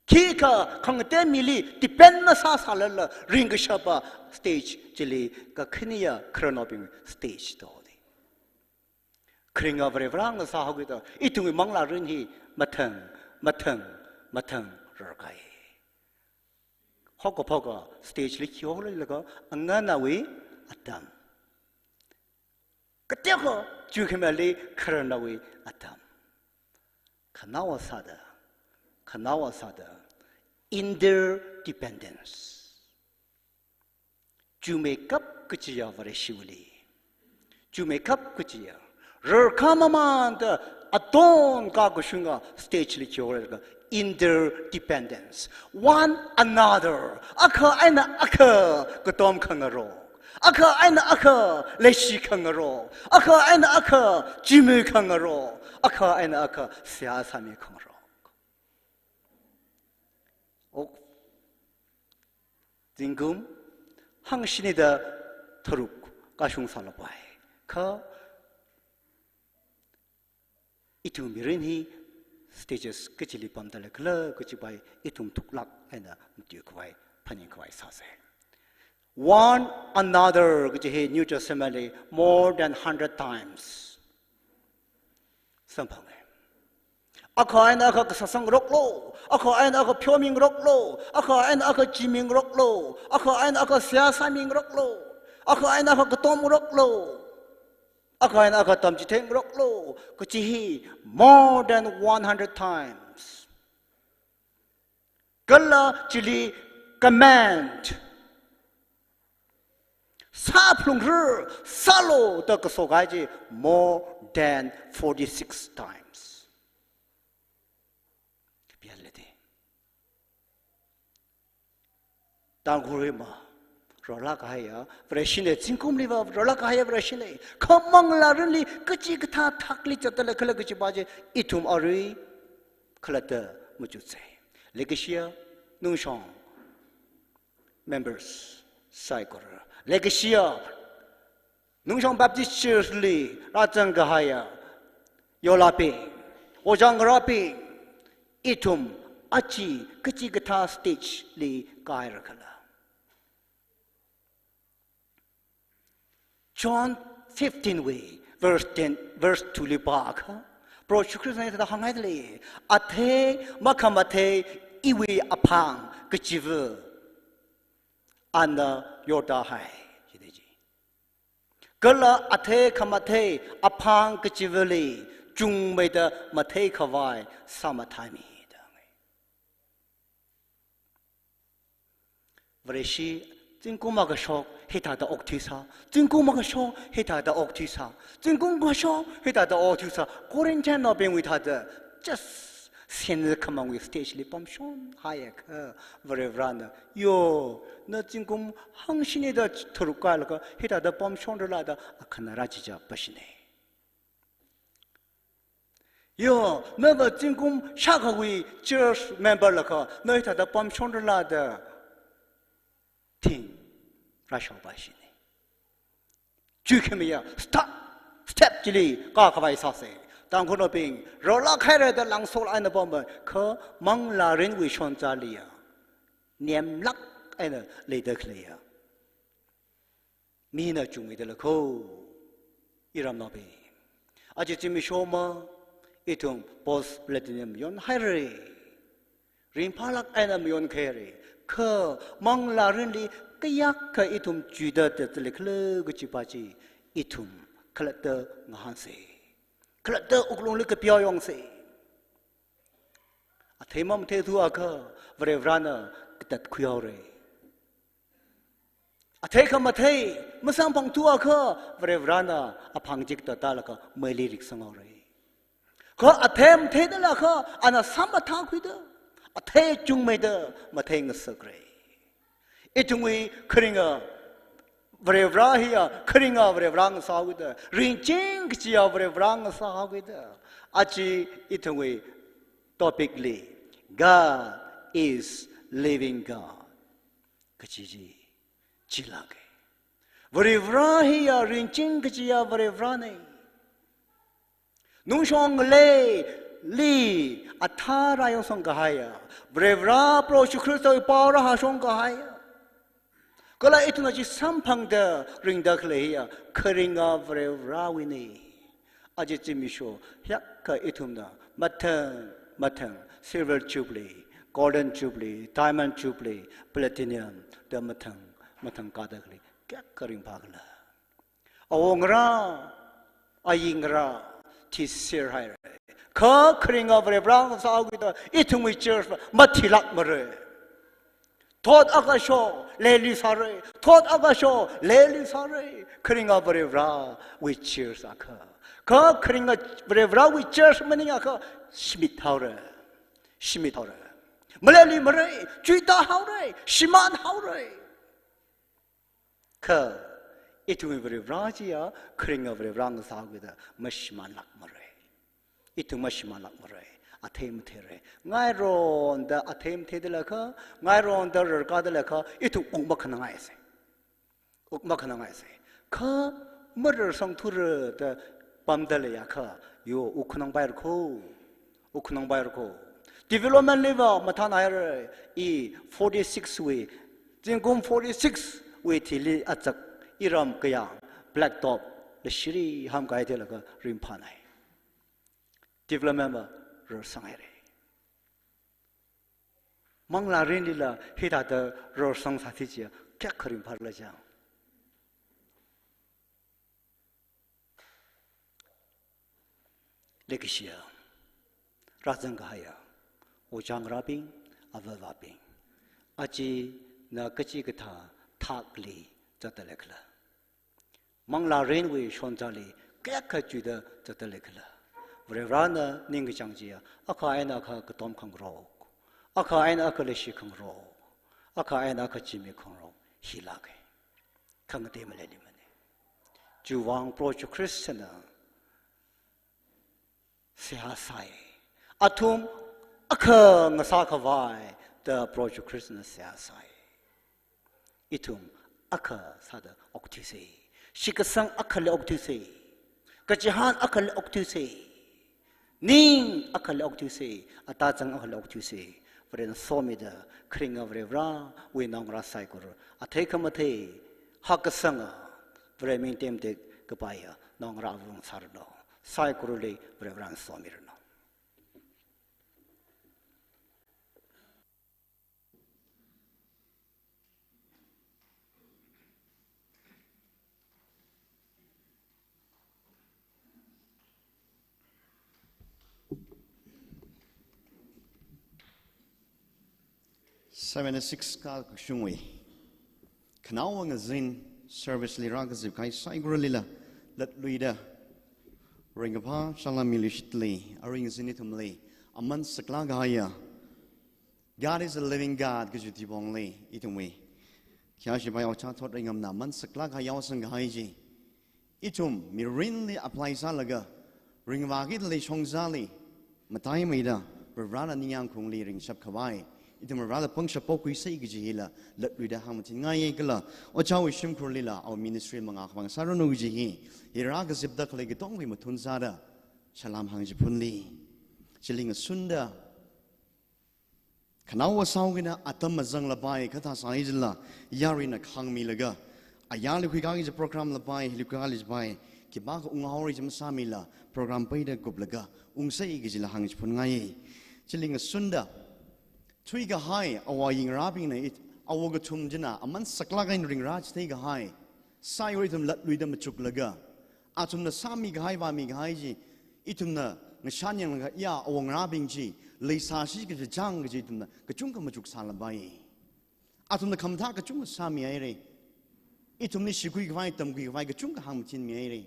Khikha khangatei mili depend masāsālala ringkashapa stage chili kakhaniya khararnaobing stage todi. Kharinga Varivarāna sāhaokida, ithumwui manglārin hi mathang, mathang, mathang rarkai. Haokaphokha stage li khi hokleilaga anganāwui atam. Kateokha chuikhamili khararnaowui atam. Khanaowa sāda, khanaowa sāda, interdependence. Chuimeikap kachiya Vareshiwuili. Chuimeikap kachiya. Rarkha mamanda aton kakashunga stage li khi hokleilaga interdependence. One another. Akha eina akha katom khangarok. Akha eina akha leishi khangarok. Akha eina akha chuimei khangarok. Akha eina akha seihā sāmi khangarok. Ok. Zingkum hangshini da tharuk kashung sālapai. Kha ithum mirin hi stages kachili pamda leikhala kajipai ithum thuklāk eina matuikhavai, phaningkhavai sāsa. One another kaji hi New Testament li more than hundred times samphanga. Akha eina akha kasāsangroklu, akha eina akha pheomingroklu, akha eina akha chuimingroklu, akha eina akha seihā sāmingroklu, akha eina akha katomngaroklu, akha eina akha tamchitheingaroklu kaji hi more than one hundred times. Kala chili command, sāphalungra, sālu da kaso kahai chi more than forty-six times. Kapiyālede. Tangkhulwui ma rarlāk kahaiya Vareshina, zingkumliva rarlāk kahaiya Vareshina. Kha manglārinli kachikathā thakli zatda leikhala kajipa chi ithum arui khalatta machuksa. Leikashiya Nungshong members saikora, leikashiya Nungshong Baptist Church li rāzang kahaiya yolābing, ojā ngarābing, ithum aja kachikathā stage li kāhaira khala. John fifteen wui verse ten, verse two li pākha, Proho Jishu Khristana hithāda hānghaida lei, athei makhamathei iwui aphang kachiva ana yorda hai, jida ji. Kala athei khamathei aphang kachivali chungmeida matheikhavai sāmathāmi da hānga. Vareshi, zingkum akha shok hithāda okthuisa, zingkum akha shok hithāda okthuisa, zingkum akha shok hithāda okthuisa, Corinthian naobingwui thāda just sen khamangwui stage li pamshon haiakha, Varivarana, yo, na zingkum hangshini da tharuk kālaga hithāda pamshonrala da akhana rāchichā pashina. Yo, nava zingkum shākhawui church member lakha, na hithāda pamshonrala da thing rāshao pashina. Chuikhamiya step, step chili kākhavai sāsa. Tangkhulnaobing, rarlāk haira da langsol eina pampai, kha manglārinwui shonzaliya nemlāk eina leida khaleiya mina chungmeida lei kho, iramnaobing. Aja zimiksho ma, ithum post platinum yon haira. Ringphālāk eina mayonkhaira. Kha manglārinli kayākha ithum chuida zatda leikhala kajipa chi ithum khalatta ngahānsa. Khalatta wuklungli kapeo yongsa. Athei mamatheithuakha Varivarana katatkhuihaora. Athei khamathei masamphangthuakha Varivarana aphang chi katatta laga meili riksanghaora. Kha athei matheida lakha ana sāmathākhuida, athei chungmeida matheingasakra. Ithumwui kharinga Varivara hiya, kharinga Varivara ngasāhaokida, ringching kachiya Varivara ngasāhaokida, aja ithumwui topic li, God is living God kaji chi chilāka. Varivarā hiya ringching kachiya Varivarāna. Nungshong ngaleili athā rāyangshong kahaiya, Varivarā Proho Jishu Khristawui pao rāhāshong kahaiya, kala ithumna chi samphangda ringda khalei hiya kharinga Varivarāwuina. Aja zimiksho hiyākha ithumna mathang mathang Silver Jubilee, Golden Jubilee, Diamond Jubilee, Platinum da mathang mathang kāda khalei kayākha ringphākhala. Awongarā, ayingarā, thiserhaira. Kha kharinga Varivarā ngasāhaokida ithumwui church mathilākmara. Thot akha sho, leili sāra. Thot akha sho, leili sāra. Kharinga Varivarāwui church akha. Kha kharinga Varivarāwui church maningakha shimit haora. Shimit haora. Maleilui mara, chuita haora, shimān haora. Kha ithumwui Varivarā chiya kharinga Varivarā ngasāhaokida mashimānlākmara. Ithum mashimānlākmara. Athei matheira. Ngaironda athei matheida leikha, ngaironda rarkāda leikha, ithum wuk makhanangngaisa. Wuk makhanangngaisa. Kha mararsangthura da pamda leiakha, yo, wuk khanangpaira kho. Wuk khanangpaira kho. Development liva mathānhaira. I forty-six wui, zingkum forty-six wui thili achak iram kayāng black top la shiri hamkahai theilaga ringphānhai. Development va rarsanghaira. Manglārinlila hithāda rarsangsā thi chiya kayākha ringphālala chang. Leikashiya, rāzang kahaiya, ojā ngarābing, avāva̱bing, aja na kachikathā thakli zatda leikhala? Manglārinwui shonzali kayākha chuida zatda leikhala? Varivarāna ningkachāng chiya, akha eina akha katom khangarok, akha eina akha leishi khangarok, akha eina akha zimik khangarok, hilāka. Khangatei maleilimana. Chiwui vang Proho Jishu Khristana seihā sai. Athum akha ngasā khavai da Proho Jishu Khristana seihā sai. Ithum akha sāda okthuisa. Shitkasang akhali okthuisa. Kachihān akhali okthuisa. Ning akhali okthuisa. Atazang akhali okthuisa. Varena somida kharinga Varivarāwui naongarā saikora, athei khamathei hakkasanga, Vare ming temtek kapaiya naongarā avāva̱ sāranu. Saikorali Varivarāna somiranu. Seventy-six kashungwui khanaowa ngazin service li rākazip kahai saikoralila latluida ringkaphā salām milu shitli, arui ngazin ithumli aman saklāk kahaiya God is a living God kaji tuipongli ithumwui khayā shipai ojā Thotringamna aman saklāk kahai yaosang kahai chi, ithum mirinli apply sālaga, ringvākida lei shongzali mataimeida Varivarāna ningyāng khaungli ringshap khavai ithum Varivarāda pangshap pokhuisa kaji hila latluida hāngmathinngaiya. Kala ojāwui shimkhurlila awui ministry mangā khavang sāranu kaji hi, hi rākazipda khalei katongawui mathun sāda salām hāngchiphunli. Chili ngasunda khanaowa sāhaokida atam mazanglapai, kathā sāi jila yaruina khāngmilaga, ayarli khuikā kaji program lapai, hili khuikāli jipai, khipākha unghaora chi masāmila program peida kuplaga ungsa kajila hāngchiphunngai. Chili ngasunda thuikahai awo ayingarābingna it, awo kathum china aman saklāk eina ringrā chithei kahai saiwui ithum latluida machuklaga, athumna sāmi kahai vāmi kahai chi ithumna ngashan yanglaga, ya, awongarābing chi leisāshi kaji chang kaji ithumna kachungkha machuk sālapai. Athumna khamathā kachungkha sāmihaira. Ithumli shikhui khavai, tamkhui khavai kachungkha hāngmathinmihaira.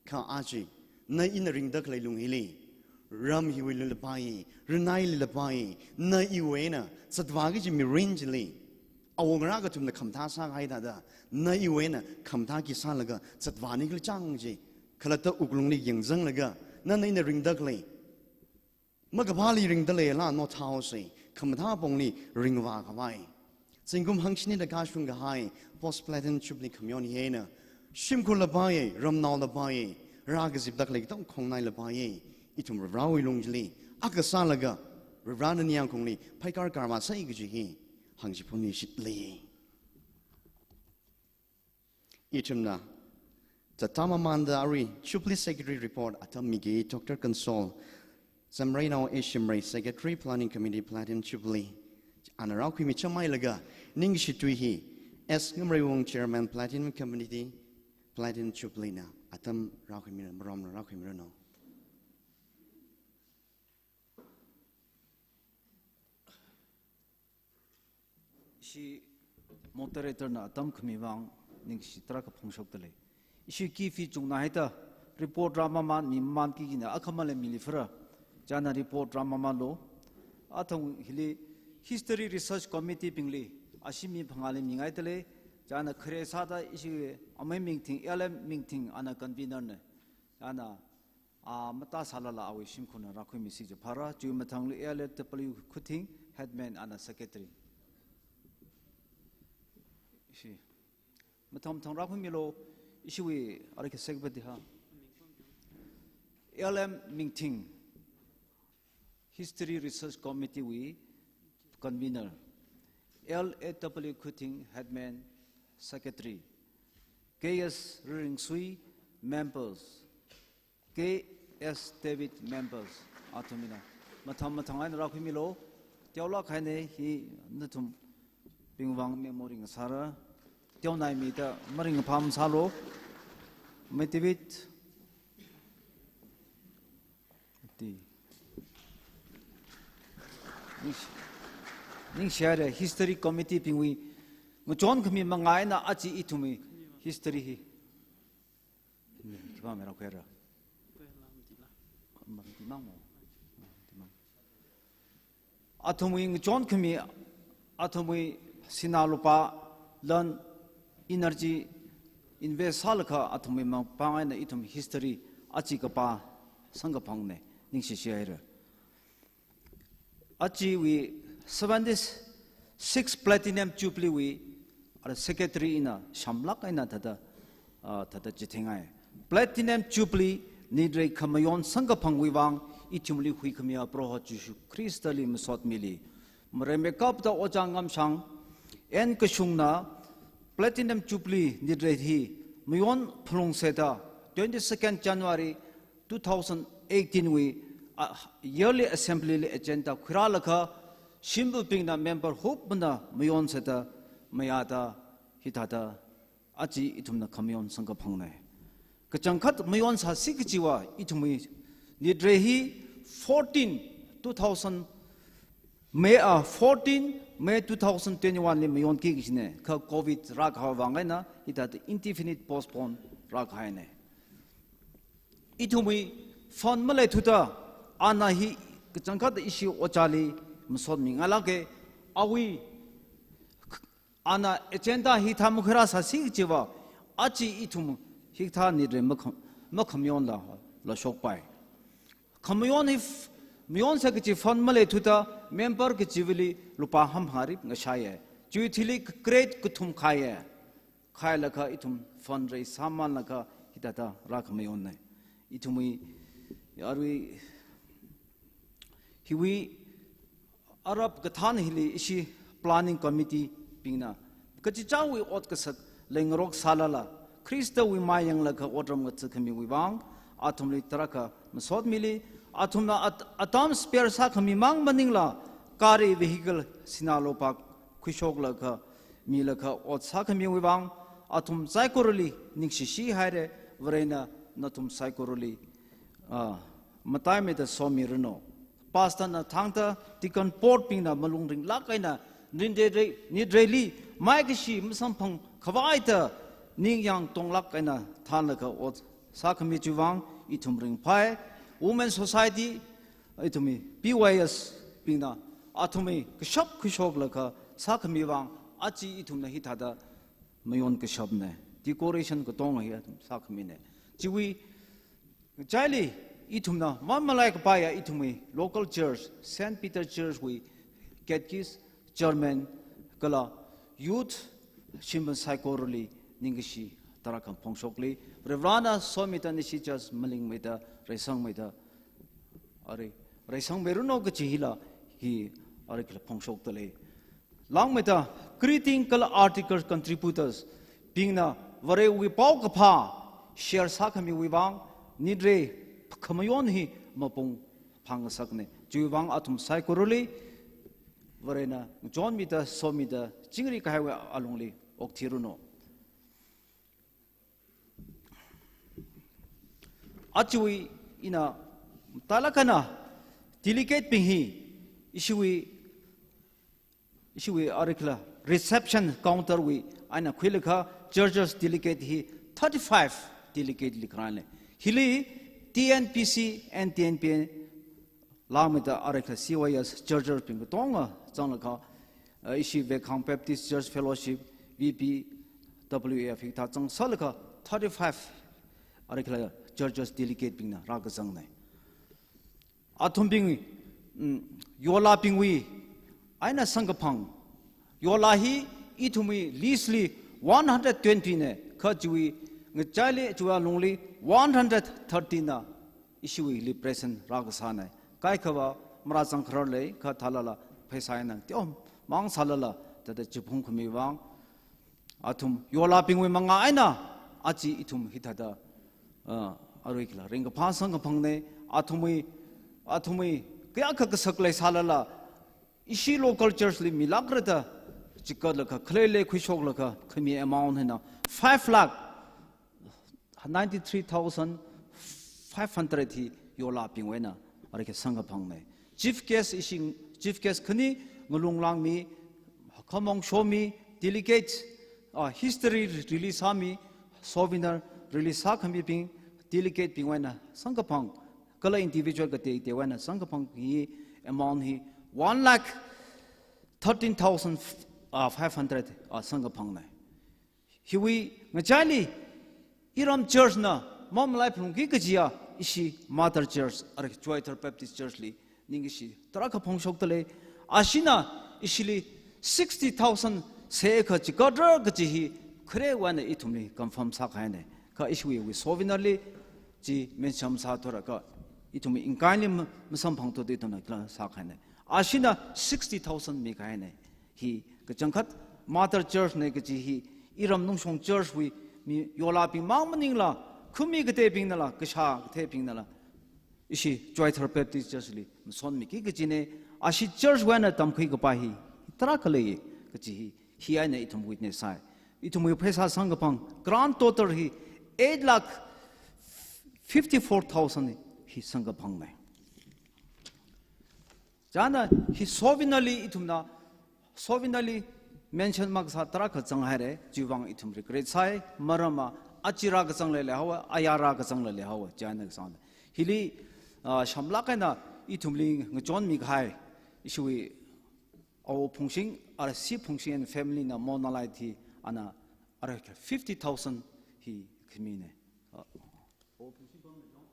Kha aja na ina ringda khalei lung hili, ram hiwui lunglapai, rinaili lapai, na iwui eina zatvā kaji mirin chili awongarā kathumna khamathā sākahai thāda, na iwui eina khamathā khi sālaga zatvāni khala chang chi khalatta wuklungli yangzanglaga, nana ina ringda khalei makaphāli ringda leila, nothāhaosa, khamathā pongli ringvā khavai. Zingkum hangshini da kashung kahai Post Platinum Jubilee khamayon hi eina shimkhurla paiya, ramnaola paiya, rākazip taklei katong khongnaila paiya. Ithum Varewui lungli akha sālaga Varena ningyāng khaungli phaikar karvāsei kaji hi hāngchiphunmi shitli. Ithumna tatamamanda arui Jubilee Secretary Report atam miki. Doctor Consol Zamreinao A Shimray, Secretary Planning Committee Platinum Jubilee, ana rākhuimi chāmhailaga ningshi tui hi S Ngamreiwung, Chairman Platinum Committee Platinum Jubilee na atam rākhuimi, maromna rākhuimiranu. Ishi moderator na atam khami vang ningshi tarākha phongshokdalei. Ishi ki fi chungna haida report rāmamanmi mamanki kajina akhamala mili phara. China report rāmamanlu. Athang hili History Research Committee bingli ashi mi phangāli mingaidalei. China khare sāda ishi amei Mingthing, L M Mingthing ana convener na. China a, matā sālala awui shimkhurna rākhuimisi kaji phara, chiwui mathangli L A W Khuthing, Headman ana Secretary. Ishi. Mathang mathang rākhuimilu, ishiwui arui Secretary ha. L M Mingthing, History Research Committee wui Convener. L A W Khuthing, Headman, Secretary. K S Riringsui, Members. K S David, Members, athumwuina mathang mathang eina rākhuimilu. Teolāk haina hi nathumbing vang memory ngasāra. Teonaimida maringphā masālu. Mei David. Ti. Ningshi-, ningshihaira History Committee bingwui ngachon khami manga eina aja ithumwui history hi. Khipā mera khuira. Mang mo. Athumwui ngachon khami, athumwui sinā lupā, lan, energy, invest sālaga athumwui mapāng eina ithum history aja kapā samkaphangna, ningshishihaira. Ajawui seventy-six Platinum Jubilee wui, ara secretary ina shamlāk eina thāda, ah, thāda chitheingai. Platinum Jubilee nitrei khamayon samkaphangwui vang ithumli huikhamiya Proho Jishu Khristali masot mili. Maremekapta Ojā Ngamshang, N Kashungna Platinum Jubilee nitrei hi mayon phalungsāda twenty-second January two thousand eighteen wui, ah, yearly assembly li agenda khuirālaga, shimburbingna member hupna mayonsāda, mayāda, hithāda, aja ithumna khamayon samkaphangna. Kachangkhat mayon sāsi kajiva, ithumwui nitrei hi fourteen, two thousand, May, ah, fourteen May two thousand twenty-one li mayonki kajina, kha covid rākahai vang eina, hithāda indefinite postpone rākahaina. Ithumwui fund maleithuda, ana hi kachangkhat ishi ojāli masot mingailāka, awui ana agenda hithā makhuirāsāsi kajiva, aja ithum hithā nitrei makham-, makhamayonla, la shokpai. Khamayon hi f-, mayonsa kaji fund maleithuda member kachivali lupā hamhari ngashaiya. Chiwui thili grade kathum khaiya. Khailaga ithum fundraise sāmanlaga hithāda rākhamayonna. Ithumwui, arui, hiwui, arap kathān hili ishi planning committee bingna kachichāwui ot kasak leingarok sālala, Khristawui mai yanglaga otram ngathakhamiwui vang, athumli tarākha masot mili, athumna at-, atam spare sākhami mang maningla, gari vehicle sinā lupā khuishoklaga, milaga ot sākhamiwui vang, athum saikorali ningshishihaira, Varena nathum saikorali, ah, mataimeida somiranu. Pastor na thangda deacon board bingna malung ringlāk eina nitrei, nitreili maikashi masamphang khavaida ningyāng tonglāk eina thānlaga ot sākhami chiwui vang ithum ringphai. Women Society, ithumwui P Y S bingna athumwui kashap khuishoklaga sākhami vang aja ithumna hithāda mayon kashapna. Decoration katonga hi athum sākhamina. Chiwui ngachaili ithumna mamalaikapaiya ithumwui local church, Saint Peter Church wui catechist, chairman, kala Youth shimpan saikorali ningkashi tarākha phongshokli. Varivarana somida nashi church malingmeida, reisangmeida, arui, reisangmeiranu kachi hila hi arui kala phongshokdalei. Langmeida greeting kala article contributors bingna Varewui paokaphā share sākhamiwui vang, nitre khamayon hi mapung phāngasakne. Chiwui vang athum saikorali Varena ngachonmida, somida, chingri kahaiwui alungli okthiranu. Ajawui ina talakana delegate bing hi ishiwui, ishiwui arui kala reception counter wui eina khuilaga churches delegate hi thirty-five delegate li kharānle. Hili T N P C and T N P N langmeida arui kala C Y S churches bing katonga zanglaga, uh, ishi Vekhang Baptist Church Fellowship, V B W A F hithā zangsālaga thirty-five arui kala churches delegate bingna rākazangne. Athumbing, mm, yolābingwui eina samkaphang. Yolā hi ithumwui list li one hundred twenty ne, kha chiwui ngachaili chiwui alungli one hundred thirty na ishiwuili present rākasāne. Kaikhava marāzang khararlei, kha thālala pheisā eina teomang sālala, thāda chiphung khami vang. Athum yolābingwui manga eina aja ithum hithāda, ah, arui kala ringkaphā samkaphangne. Athumwui, athumwui kayākha kasak leisālala, ishi local church li milākrada chikatlaga, khaleili khuishoklaga khami amount hina five lakh ninety-three thousand five hundred hi yolābingwui eina arui kala samkaphangne. Chief guest ishi, chief guest khani ngalunglāngmi, khamong shomi, delegate, ah, history release sāmi, souvenir release sākhamibing, delegate bingwui eina samkaphang, kala individual kateiteiwui eina samkaphang hi amount hi one lakh thirteen thousand five hundred, ah, samkaphangne. Hiwui ngachaili iram church na mamalaiphalungki kajiya ishi mother church, arui Choithar Baptist Church li ningkashi tarākha phongshokdalei. Ashina ishili sixty thousand sākha chikatra kaji hi kharewui eina ithumli confirm sākahaine. Kha ishiwui souvenir li chi mention sāthurakha ithum ingkaili ma-, masamphangthuda ithumna kala sākahaine. Ashina sixty thousand mikahaine. Hi kachangkhat mother church ne kaji hi iram Nungshong church wui mi yolābing mang maningla, khami kateibingnala, kashā kateibingnala, ishi Choithar Baptist Church li masonmiki kajine. Ashi church wui eina tamkhui kapai hi tarākha lei kaji hi, hi eina ithum witness sāi. Ithumwui pheisā samkaphang grand total hi eight lakh fifty-four thousand hi samkaphangne. Chieina hi souvenir li ithumna, souvenir li mention makasā tarākha zanghaire, chiwui vang ithum regret sāi, maramva aja rākazang leileihaowa, aya rākazang leileihaowa, chieina kasāna. Hili, ah, shamlāk eina ithumli ngachonmi kahai, ishiwui Awo Phungshing, arui C Phungshing and family na monalai thi, ana arui kala fifty thousand hi khamine. Ah, Awo Phungshing pam ne dong.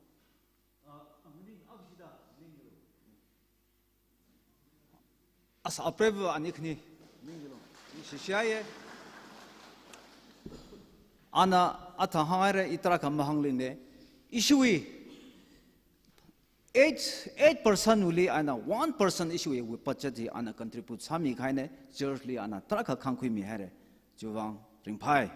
Asa apreiva ani khani. Shishiaye. Ana athang hānghaire, i tarākha mahānglingne. Ishiwui eight, eight percent wuli ana one percent ishiwui budget hi ana contribute sāmikahaine, church li ana tarākha khangkhuimihaire. Chiwui vang ringphai.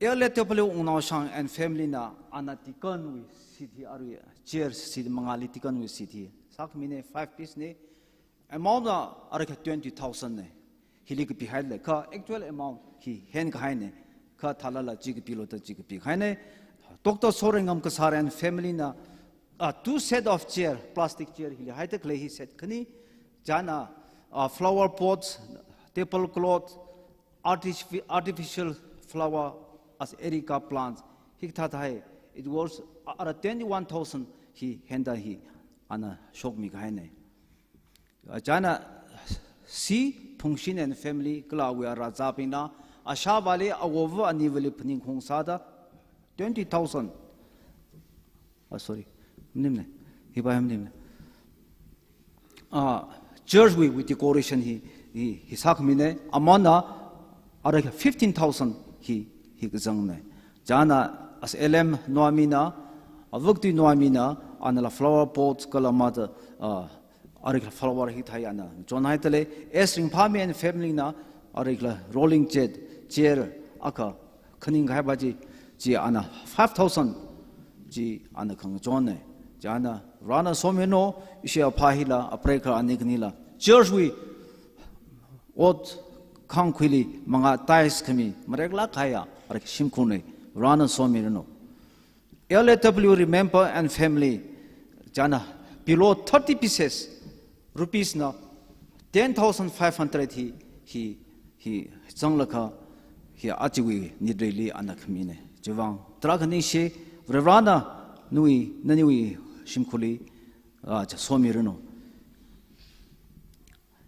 L A W Wungnaoshang and family na ana deacon wui seat hi arui chair seat mangāli deacon wui seat hi sākhamine, five piece ne. Amount na arui kala twenty thousand ne. Hili kapihaile, kha actual amount hi henkahaine. Kha thālala chi kapilu da chi kapikahaine. Doctor Sorengam Kasar and family na, ah, two set of chair, plastic chair hili haida khalei hi set khani. Chieina, ah, flower pots, table cloth, artifi-, artificial flower as erica plants. Hikathā thāi, it was, ah, ara twenty-one thousand hi henda hi ana shokmikahaine. Ah, chieina C Phungshing and family kala awui arā zābingna, ashāvāli awova aniwuili phaning khong sāda twenty thousand. Ah, sorry. Maningmane. Hiva maningmane. Ah, church wui, wui decoration hi hi, hi sākhamine, amana arikla fifteen thousand hi, hi kazangne. Chieina as L M Noimina, avak tui Noimina, anala flower pot kala mada, ah, arikla flower hithāi ana chonhaidalei, S Ringphami and family na arikla rolling chair, chair akha khaningkahai ba chi, chi ana five thousand chi ana khangachonne. Chieina Varena somiranu, ishi aphā hila, apreiva ani khanila church wui ot khangkhuili manga tithes khami mareklāk kahaiya arikla shimkhurne. Varena somiranu. L A W Remember and family, chieina below thirty pieces, rupees na ten thousand five hundred hi, hi, hi zanglakha, hi ajawui nitreili ana khamine. Chiwuivang tarākha ningshi, Varena nawui, naniwui shimkhurli, ah, cha somiranu.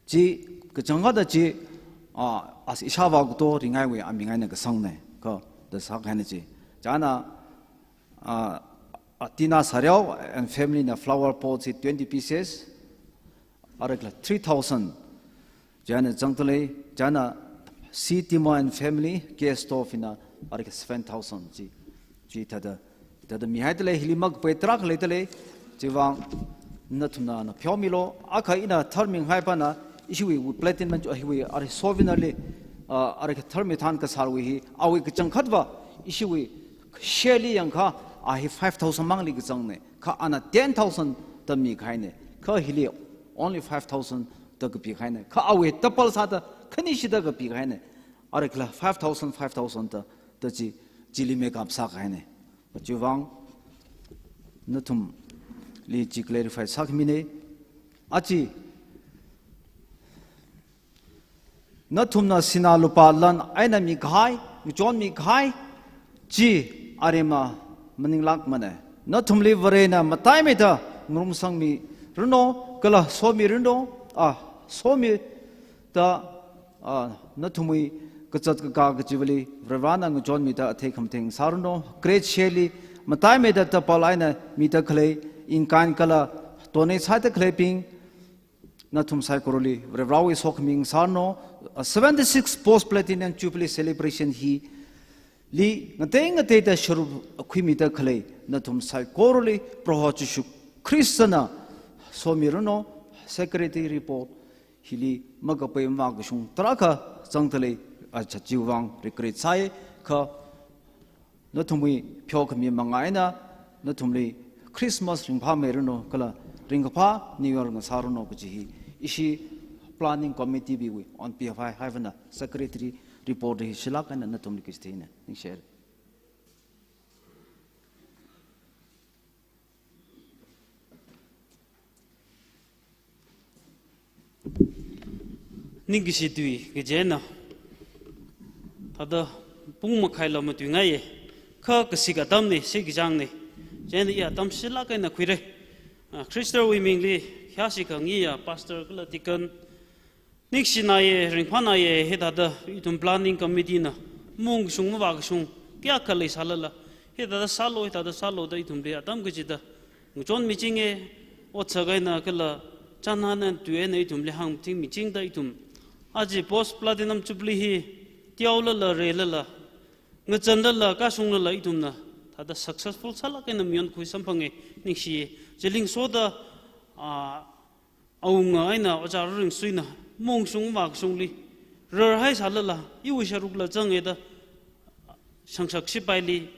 Chi kachangkhatta chi, ah, as ishāvā kato ringaiwui aming eina kasangne, kha da sākahaine chi. Chieina, ah, ah, Tina Sareo and family na flower pot chi twenty pieces, arikla three thousand. Chieina zangdalei, chieina C Tima and family, gas stove na arikla seven thousand chi, chi thāda, thāda mihaidalei, hili makapei tarākha leidalei. Chiwuivang nathumna na pheomilu, akha ina tharminghai pana, ishiwui platinum, hiwui ari souvenir li, ah, arikla tharmi than kasārwui hi, awui kachangkhatva, ishiwui shelli yangakha, a hi five thousand mangli kazangne, kha ana ten thousand da mikahaine, kha hili only five thousand da kapikahaine, kha awui double sāda khanishida kapikahaine, arikla five thousand, five thousand da, da chi, chili makeup sākahaine. Chiwuivang nathumli chi clarify sākhamine. Aja nathumna sinā lupā lan eina mikahai, ngachonmikahai chi aremma maninglākmane. Nathumli Varena mataimeida ngarumsangmiranu, kala somiranu, ah, somida, ah, nathumwui kazat kakā kachivali Varena ngachonmida athei khamathei sāranu. Great share li mataimeida double eina mida khalei, in kind kala donate sāda khaleibing, nathum saikorali Varewui sokhami sāranu. Ah, seventy-six post platinum jubilee celebration hili ngatei ngateida sharuk khuimida khalei nathum saikorali Proho Jishu Khristana somiranu. Secretary report hili makapei mavākashung tarākha zangdalei, aja chiwuivang regret sāi, kha nathumwui pheokhami manga eina nathumli Christmas ringphāmeiranu kala ringkaphā New Year ngasāranu kaji hi ishi planning committee bingwui on behalf hi haivana, secretary report hi shilāk eina nathumli kachithei eina ningshi. Ningkashi tui kajina. Thāda pung makhaila matuingaiye. Kha kasik atamne, sikachāngne. Chieina i atam shilāk eina khuire. Ah, Khristawui mingli khayāshi khangayi ya pastor kala deacon, ningshinaiye, ringphānaiye, hithāda ithum planning committee na maungkashung mavākashung kayākha leisālala, hithāda sālu, hithāda sālu da ithumli atam kachida ngachonmichinge, otsak eina kala chānhān eina tui eina ithumli hāngthingmichingda ithum aja post platinum jubilee hi teolala, reilala, ngachānlala, kashunglala ithumna thāda successful sālāk eina mayonkhui samphange, ningshiye. Chili ngasoda, ah, awunga eina Ojā Raringsuina maungshung mavākashungli rarhaisālala, iwui sharukla zange da shangshak shipaili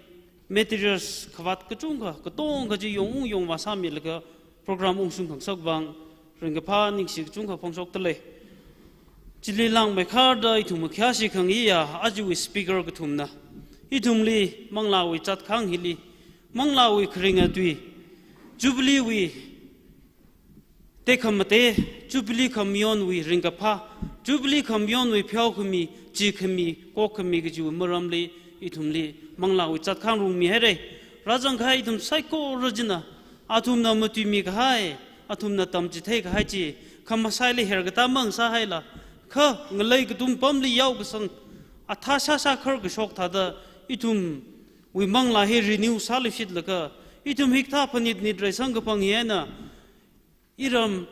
materials khavāt kachungkha, katongkha chi yongung yongvā sāmilaga program ungshung khangasak vang ringkaphā ningshi kachungkha phongshokdalei. Chili langmeikharda ithum khayāshi khangayi ya ajawui speaker kathumna ithumli manglāwui zatkhang hili, manglāwui kharinga tui, jubilee wui tekhamatei, jubilee khamayonwui ringkaphā, jubilee khamayonwui pheokhami, chikhami, kokkhami kajiwui maramli ithumli manglāwui zatkhang rungmihaire. Rāzangkahai ithum saikora china, athumna matuimikahai, athumna tamchitheikahai chi, khamashaili herkatā mang sāhaila, kha ngalei katum pamli yaokasang, athā shāshā kharkashok thāda ithumwui manglā hi renew sāluishitlaga, ithum hikathā phanit nit reisang kaphang hi eina, iram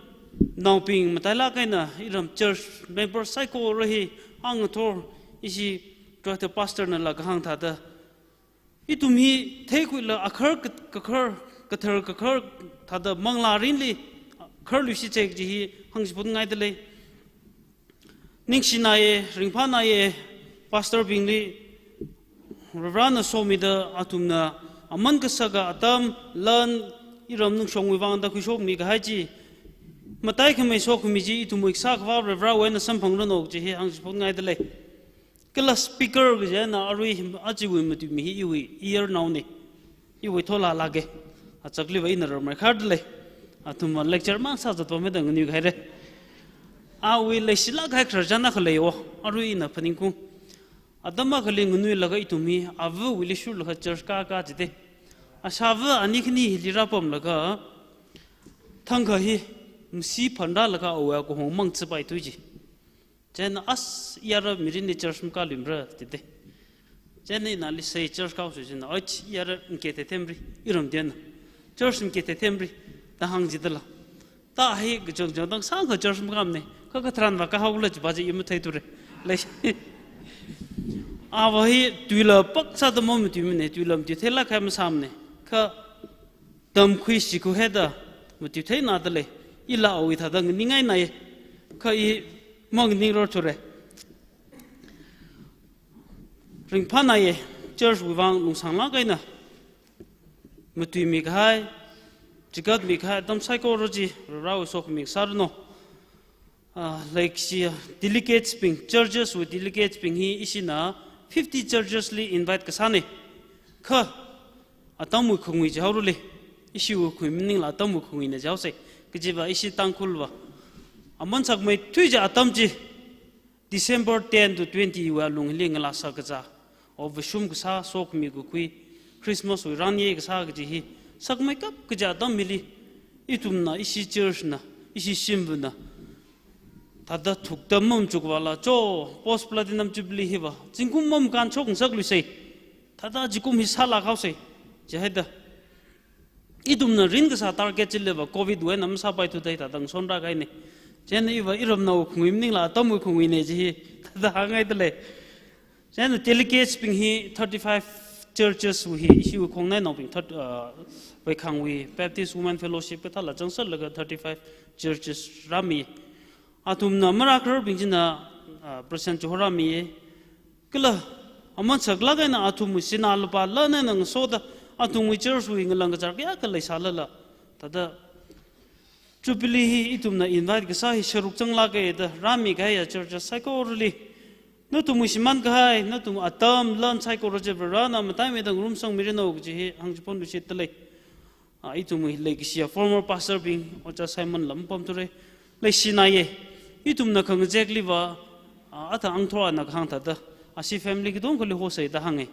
Naobing matailāk eina iram church member saikora hi, angathor ishi director pastor nala kahāng thāda, ithum hi theikhuilaga akhar ka-, kakhar, kathar kakhar thāda manglā mirinli kharluishit kaji hi hāngchiphun ngaidalei. Ningshinaiye, ringphānaiye, pastor bingli, Varivarana somida athumna aman kasaka atam, lan, iram nungshongwui vangda khuishokmi kahai chi, mataikhamei sokhami chi ithumwui kasā akhava Varivarawui eina samphangranu kaji hi hāngchiphun ngaidalei. Kala speaker kaji eina arui achiwui matuimi hi iwui iyarnaone. Iwui thola lāke. Achakliva ina rarmai khardalei. Athumva lecture mang sāzatpamda nganuihaire. Awui leishilāk kahai khararchan akha leiwo. Arui ina phaningkung. Atam akhali nganuilaga ithum hi avawuili shurlaga church ka ka jide. Ashava ani khani hili rāpamlaga, thangkha hi masi phanrālaga awui kahong mang chipaithui ji. Chieina, "As, iyara mirinli church makāluimara," jide. Chieina inali sai church kaosa chieina, "Ach, iyara ngke thethemri, iram diana. Church ngke thethemri," da hāng jidala. Ta hi kachang chang tang sāngkha church makāmane, kha katharanva kahaola jiva chi i matheithura. Lei. Ava hi tuila pāksāda mamatuimane, tuila matuitheilāk kahai masāmane. Kha tamkhui shikhui haida matuitheina dalei, ila awui thāda nganingngainaiye, kha i manganingrarthura. Ringphānaiye, church wui vang lungsānglāk eina matuimi kahai, chigatmi kahai atam saikora chi Varivarawui sokhami sāranu. Ah, like shi, ah, delegates bing, churches wui delegates bing hi ishina fifty churches li invite kasāne. Kha atamwui khangui jihaorale. Ishiwui khui maningla atamwui khanguina jihaosei. Kajiva ishi Tangkhulva aman sakmeithui kaji atam chi, December ten to twenty wui alungli ngalā sā kazā, o vāshum kasā, sokhami kakhui, Christmas wui ranye kasā kaji hi sakmeikap kaji atam hili, ithumna, ishi church na, ishi shimvana thāda thukda mamachukvala, cho, post platinum jubilee hiva zingkum mamakānshok ngasakluisei. Thāda chikum hi sālāk haosei, jihaida. Ithumna rin kasā target chiliva covid wui eina masāpaithuda thāda ngasonrākahaine. Chieina iva iramnao khangui maningla atamwui khanguine kaji hi thāda hāngngaidalei. Chieina delegates bing hi thirty-five churches wui hi, ishiwui khongnainaobing, third, uh, Veikhangwui Baptist Women Fellowship kathāla zangsālaga thirty-five churches rāmi. Athumna marākhararbing china, uh, present chihorāmiye. Kala aman saklāk eina athumwui sinā lupā lan eina ngasoda athumwui church wui ngalang kachar kayākha leisālala, thāda Jubilee hi ithumna invite kasā hi sharuk zanglāke da rāmi kahaiya church saikorali, nathumwui shimān kahai, nathum atam lan saikora chi Varena mataimeida ngarumsangmiranu kaji hi hāngchiphun luishitalei. Ah, ithumwui leikashiya former pastor bing, Ojā Simon la mapamthure. Leishinaiye, ithumna khangazekliva, ah, athang angthorana kahāng thāda, ashi family katongkhali hosei da hānge.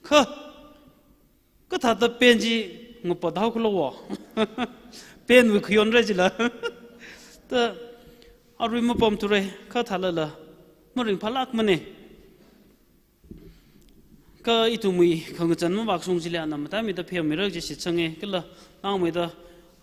Kha, kathāda pen chi ngapat haokhala wo. Penwui khayonra jila. Ta, arui mapamthure, kha thālala maringphālākmane. Kha ithumwui khangazan mavākashung chili ana mataimeida pheomira kaji shitsange, kala langmeida,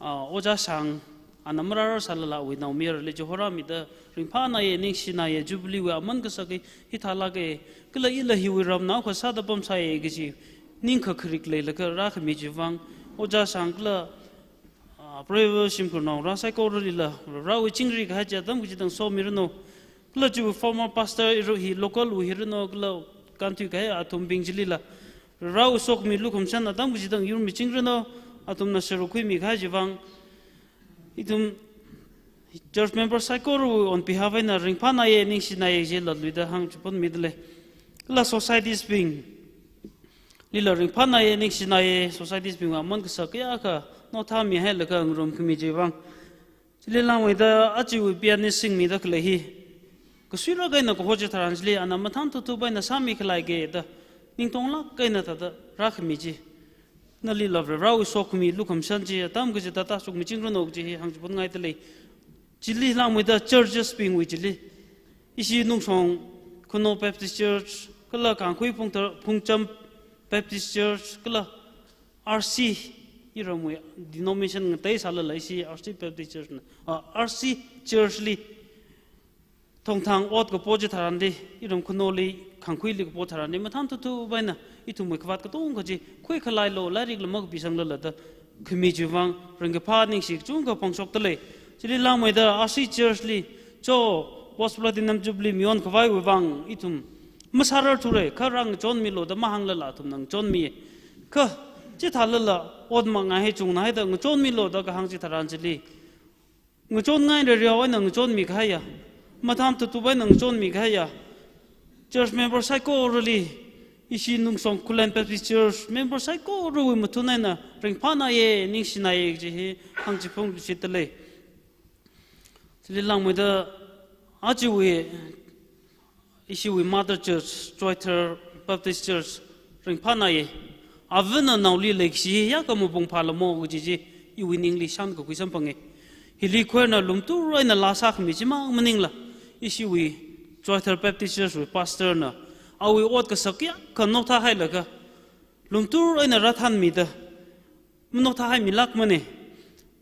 ah, Ojā Shang, ana marārar sālala awui naomayarali chihorāmida, ringphānaiye, ningshinaiye, Jubilee wui aman kasak hi hithālāke, kala ila hiwui ramnao akha sāda pamsāye kaji ningkakharik leilaga rākhami chiwui vang, Ojā Shang kala, ah, Proho shimkhurnao rā saikoralila, Varewui chingri kahai chi atam kachidang somiranu. Kala chiwui former pastor iru hi local wui hiranu, kala kānthui kahai athumbing chilila, Varewui sokhami lukhamashan atam kachidang yurmichingranu, athumna sharuk khuimi kahai chiwui vang. Ithum church member saikorawui on behalf eina ringphānaiye, ningshinaiye jila luida hāngchiphunmidalei. Kala societies bing lila ringphānaiye, ningshinaiye, societies bingwui aman kasak kayākha nothāmihailaga ngarumkhami chiwui vang. Chili langmeida achiwui pianist singmida khalei hi, kasuirak eina kaho chitharan chili ana mathān thuthup eina sāmi khaleike da, ningtonglāk eina thāda rākhami chi, nalila Varewui sokhami lukhamashan chi atam kachida tāshokmichingranu kaji hi hāngchiphungaidalei. Chili langmeida churches bingwui chili, ishi Nungshong Khunou Baptist Church, kala Kangkhui Phungthar-, Phungcham Baptist Church, kala R C iramwui denomination ngateisālala ishi R C Baptist Church na, ah, R C Church li thongthang ot kapo chitharanli, iram khanoli khangkhuili kapo tharanli, mathāmthuthuvai eina ithumwui khavāt katonga chi khuikhalailu, lairikla makapisanglala da khami chiwui vang ringkaphā ningshi kachungkha phongshokdalei. Chili langmeida R C Church li, cho, Post Platinum Jubilee mi onkhavaiwui vang ithum masārarthura, kha rāngachonmilu da mahānglala athumna ngachonmi. Kha chithālala ot mangā hi chungna haida ngachonmilu da kahāng chitharan chili, ngachonngai rereo eina ngachonmi kahaiya, mathāmthuthuvai eina ngachonmi kahaiya, church member saikorali, ishi Nungshong Khullen Baptist Church member saikorawui mathun eina ringphānāya, ningshināya kaji hi hāngchiphungluishitdalei. Chili langmeida ajawui ishiwui Mother Church, Choithar Baptist Church, ringphānāya. Avana naoli leikashi hi yākha mapung phālamo kaji chi iwui ningli shānkakhui samphanga. Hili choir na lumtur eina laa sākhami chimang maningla, ishiwui Choithar Baptist Church wui pastor na awui ot kasak yākha nokthā hailaga, lumtur eina rāthanmida, manokthā haimilākmana.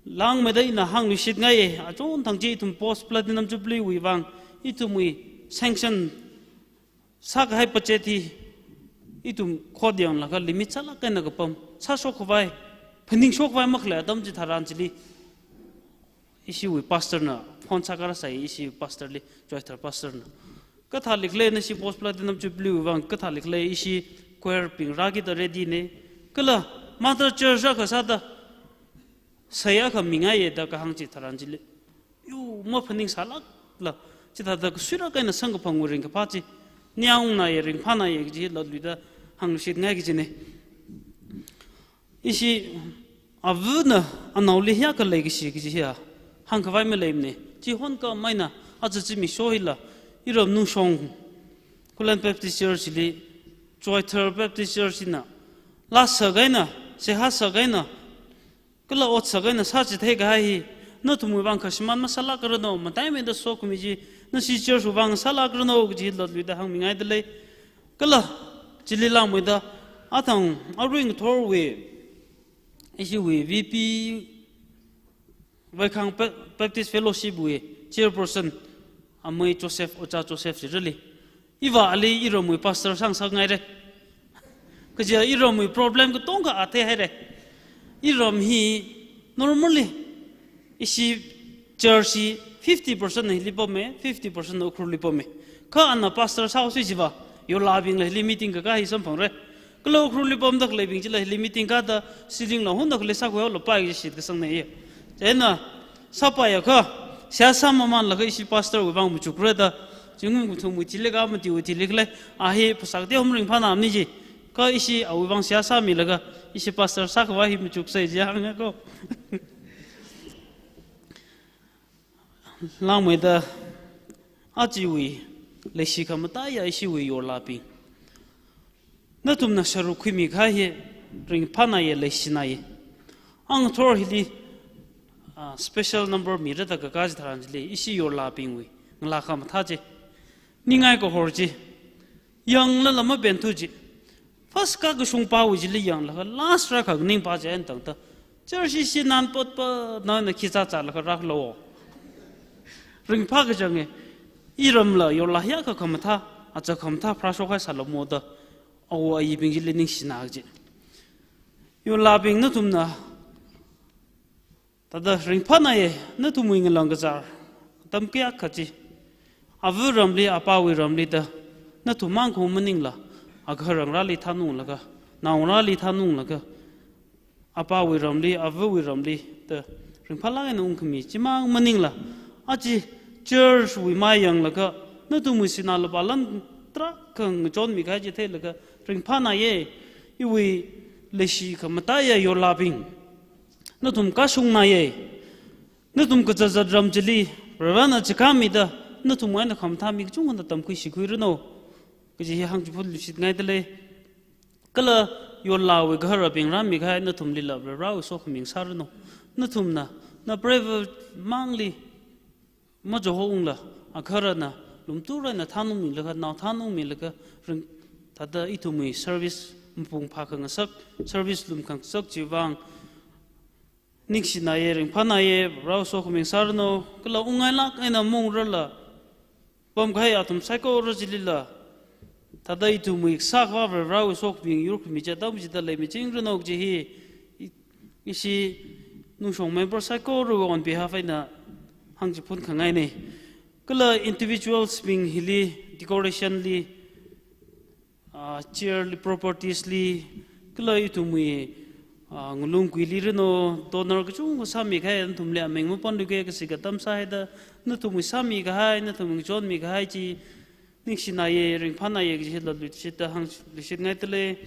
Langmeida ina hāngluishitngaiya, achon thang chi ithum Post Platinum Jubilee wui vang ithumwui sanction sākahai budget hi ithum khot yanglaga limit sālāk eina kapam, sāshokkhavai, phaningshokkhavai makhalei atam chitharan chili, ishiwui pastor na phone sākharāsai, ishi pastor li, Choithar pastor na. Kathālikhala nashi Post Platinum Jubilee wui vang, kathālikhala ishi choir bing rākida ready na. Kala Mother Church akha sāda, sei akha mingaiya da kahāng chitharan chili, yu maphaningsālākla, chithāda kasuilāk eina samkaphangwui ringkaphā chi, ningyāng ungnāya, ringphānāya kaji latluida hāngluishitngai kajina. Ishi avana anaoli yākha leikashi kaji hiya hāngkhavai maleimana. Chi honka maina aja zimiksho hila, iram Nungshong Khullen Baptist Church li, Choithar Baptist Church na, laa sak eina, seihā sak eina, kala ot sak eina sāchitheikahai hi, nathumwui vang kha shimān masālākranu, mataimeida sokhami chi nashi church wui vang sālākranu kaji latluida hāngmingaidalei. Kala chili langmeida athang arui ngathorwui, ishiwui V P Vaikhang Pa-, Baptist Fellowship wui chairperson, amei Joseph, Oja Joseph chirali, iva ali iramwui pastor sāngasakngaira. Kaja iramwui problem katonga a theihaira. Iram hi normally ishi church hi fifty percent na hili pama, fifty percent na Ukhrulli pama. Kha ana pastor sāhaosi jiva, yorlabingla hili meeting kakā hi samphangra. Kala Ukhrulli pamda khaleibing chila hili meeting kāda ceiling la honda khalei sākhuihaolapai kaji shitkasangnaiya. Chieina sāpaiakha, seihā sāmamanlaga ishi pastor wui vang machukra da, zingkum kathumwui thili kha matiwui thili khalei, a hi phasā kateohom ringphānāmana ji. Kha ishi awui vang seihā sāmilaga, ishi pastor sākhavai hi machuksei ji hānga ko. Langmeida ajawui leishi khamataiya ishiwui yorlabing, nathumna sāruk khuimikahai hi ringphānāya, leishināya. Angathor hili, ah, special number mirada kakā chitharan chili, ishi yorlabingwui ngalā khamathā chi, ningai kahor chi, yanglala mabenthu ji. First kakashungpāwui chili yanglaga last rākhaningpā chi eina tangda, church ishi nānpotpa nana khi zāzālaga rākalo. Ringphā kachanga, iramla yorla yākha khamathā, aja khamathā pharāshokhaisālamo da, awo ayibing chili ningshina kaji. Yorlabing nathumna thāda ringphānāya, nathumwui ngalang kazār atam kayākha chi, ava ramli, apāwui ramli da, nathum mang kho maningla, agahar ngarāli thanunglaga, naongarāli thanunglaga, apāwui ramli, avawui ramli da, ringphālāk eina ungkhami chimang maningla, aja church wui mai yanglaga, nathumwui sinā lupā lan tarākha ngachonmikahai chi theilaga, ringphānāya, iwui leishi khamataiya yorlabing, nathum kashungnāya. Nathum kazat zat ram chili, Varena chikāmida, nathumwui eina khamathā mi kachungkhana tamkhui shikhuiranu kaji hi hāngchiphunluishitngaidalei. Kala yorlawui gaharabing rāmikahai nathumlila Varewui sokhami ngasāranu. Nathumna, na private mangli majoho ungla, agaharana lumtur eina thanungmilaga, nao thanungmilaga, ring, thāda ithumwui service mapung phākhangasak, service lumkhangasak chiwui vang, Ningshinaye, ringphānaye, Varewui sokhami ngasāranu, kala ungngailāk eina maungrarla pamkahai athum saikora chilila, thāda ithumwui sākhavā Varewui sokhami yur khami chi atam chida leimichingranu kaji hi, i-, ishi Nungshong member saikorawui on behalf eina hāngchiphunkhangaina. Kala individuals bing hili, decoration li, ah, chair li, properties li, kala ithumwui, ah, ngalung kuili ranu, donor kachungkha sāmikahai nathumli aming mapanluike, kashi katam sāhaida, nathumwui sāmikahai, nathumwui ngachonmikahai chi, ningshinaye, ringphānaye kaji hi latluishitda hāngluishitngaidalei.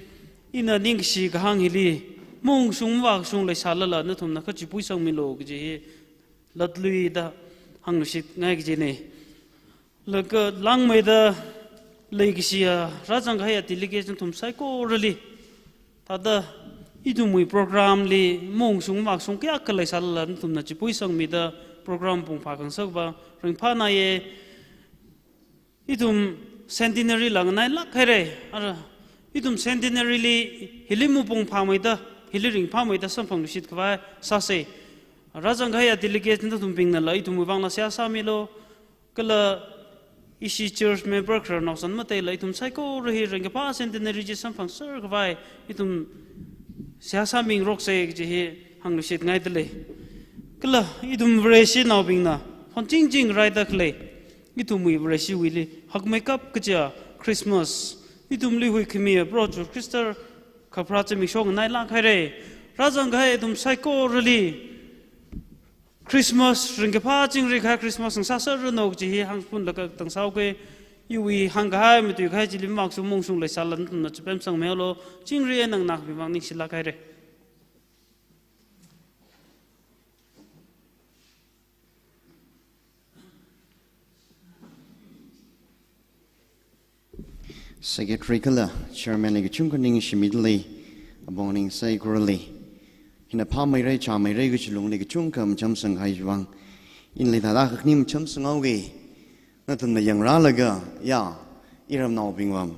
Ina ningkashi kahāng hili, maungshung mavākashung leisālala, nathumna kachipui sangmilu kaji hi latluida hāngluishitngai kajina. Laga langmeida leikashiya rāzangkahaiya delegate nathum saikorali, thāda ithumwui program li maungshung mavākashung kayākha leisālala nathumna chipui sangmida program pung phākhangasakkhavai ringphānaye. Ithum centenary la nganailāk haira. Ara, ithum centenary li hili mapung phāmeida, hili ringphāmeida samphangluishitkhavai sāsa. Rāzangkahaiya delegate nathumbingnala ithumwui vangla seihā sāmilu. Kala ishi church member khararnao san mateila ithum saikora hi ringkaphā centenary chi samphangserkhavai ithum seihā sāmingaroksa kaji hi hāngluishitngaidalei. Kala ithum Vareshinaobingna honchingching raida khalei ithumwui Vareshiwuili hakmeikap kachiya Christmas, ithumli huikhamiya Proho Jishu Khrista kapharā zimiksho nganailāk haira. Rāzangkahai ithum saikorali Christmas ringkaphā chingri kahai Christmas ngasāserranu kaji hi hāngphunlaga tangsaoke. Iwui hāngkahai matuikahai chili mavākashung maungshung leisālala nathumna chipemsangmihaolu. Chingri eina nganākhami vang ningshilāk haira. Secretary kala Chairman li kachungkha ningshimidalei, apong aning saikorali. Hina phāmeira, chāmeira kachi lungli kachungkha machamsangkahai vang, inli thāda khani machamsanghaoki. Nathumna yangrālaga, ya, iramnaobingva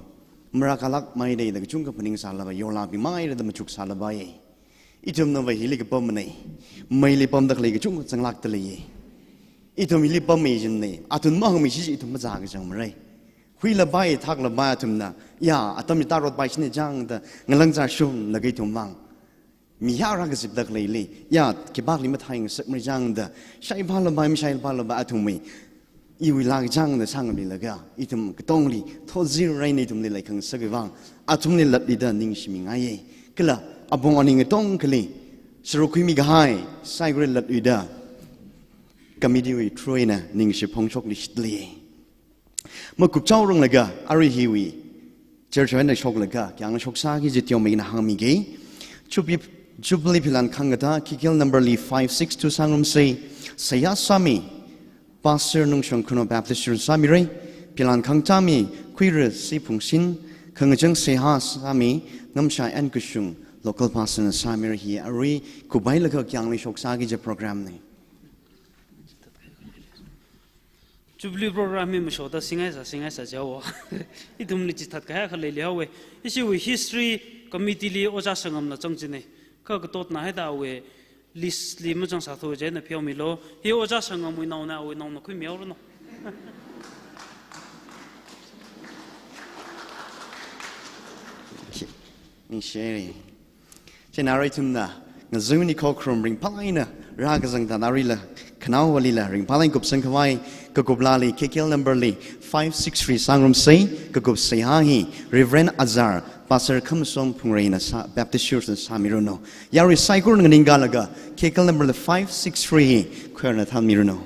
marākhalākmeida da kachungkha phaningsālapai, yorlābingmeida machuksālapai. Ithumnava hili kapamna. Meili pamda khalei kachungkha zanglākdalei. Ithum hili pammi jina. Athum mahāngmi chi ithum mazā kachang mara. Huilapai, thaklapai athumna. Ya, atam hi tarotpai china chang da, ngalang zāshunglaga ithum vang mi hiyākha kazipda khaleili, ya, khipākhali matheingasakmara chang da, shaiphālapai, mashaiphālapai athumwui, iwui lākachang da sāngamlilaga, ithum katongli thotzirai eina ithumli leikhangasakwui vang, athumli latluida ningshimingaiya. Kala apong aning katongkhali sāruk khuimikahai saikorali latluida committee wui through eina ningshi phongshokluishitlei. Makupchaoranglaga, arui hiwui church eina shoklaga, kyangna shoksāki kaji teomeina hāngmiki. Jubi-, Jubilee philan khangkatā, K K L number li five six two sāngarumsa, seihā sāmi, Pastor Nungshong Khunou Baptist Church sāmira. Philan khangachā mi, Khuira C Phungshin, khangachang seihā sāmi, Ngamshai N Kushung, local pastor na sāmira. Hi arui kuphailaga kyangli shoksāki kaji program na. Jubilee program hi mashoda singaisa, singaisa jihaowa. Ithumli chithatkahai akha leiluihaowa. Ishiwui history committee li ojā sangam la zangchina. Kha katotna haida awui list li mazangsāthu jina pheomilu. Hi ojā sangamwui naona, awui naona khuimihaoranu. Okay. Ningshire. Chieina arui ithumna ngazunni khokharum ringphālāk eina rākazang thāda aruila khanaovalila ringphālāk eina kupsangkhavai, kakup laali K K L number li five six three sāngarumsa, kakup seihā hi Reverend Azar, Pastor Khamsong Phungreina sā, Baptist Church na sāmiranu. Yarui saikorana nganingkalaga K K L number li five six three hi choir na thānmiranu.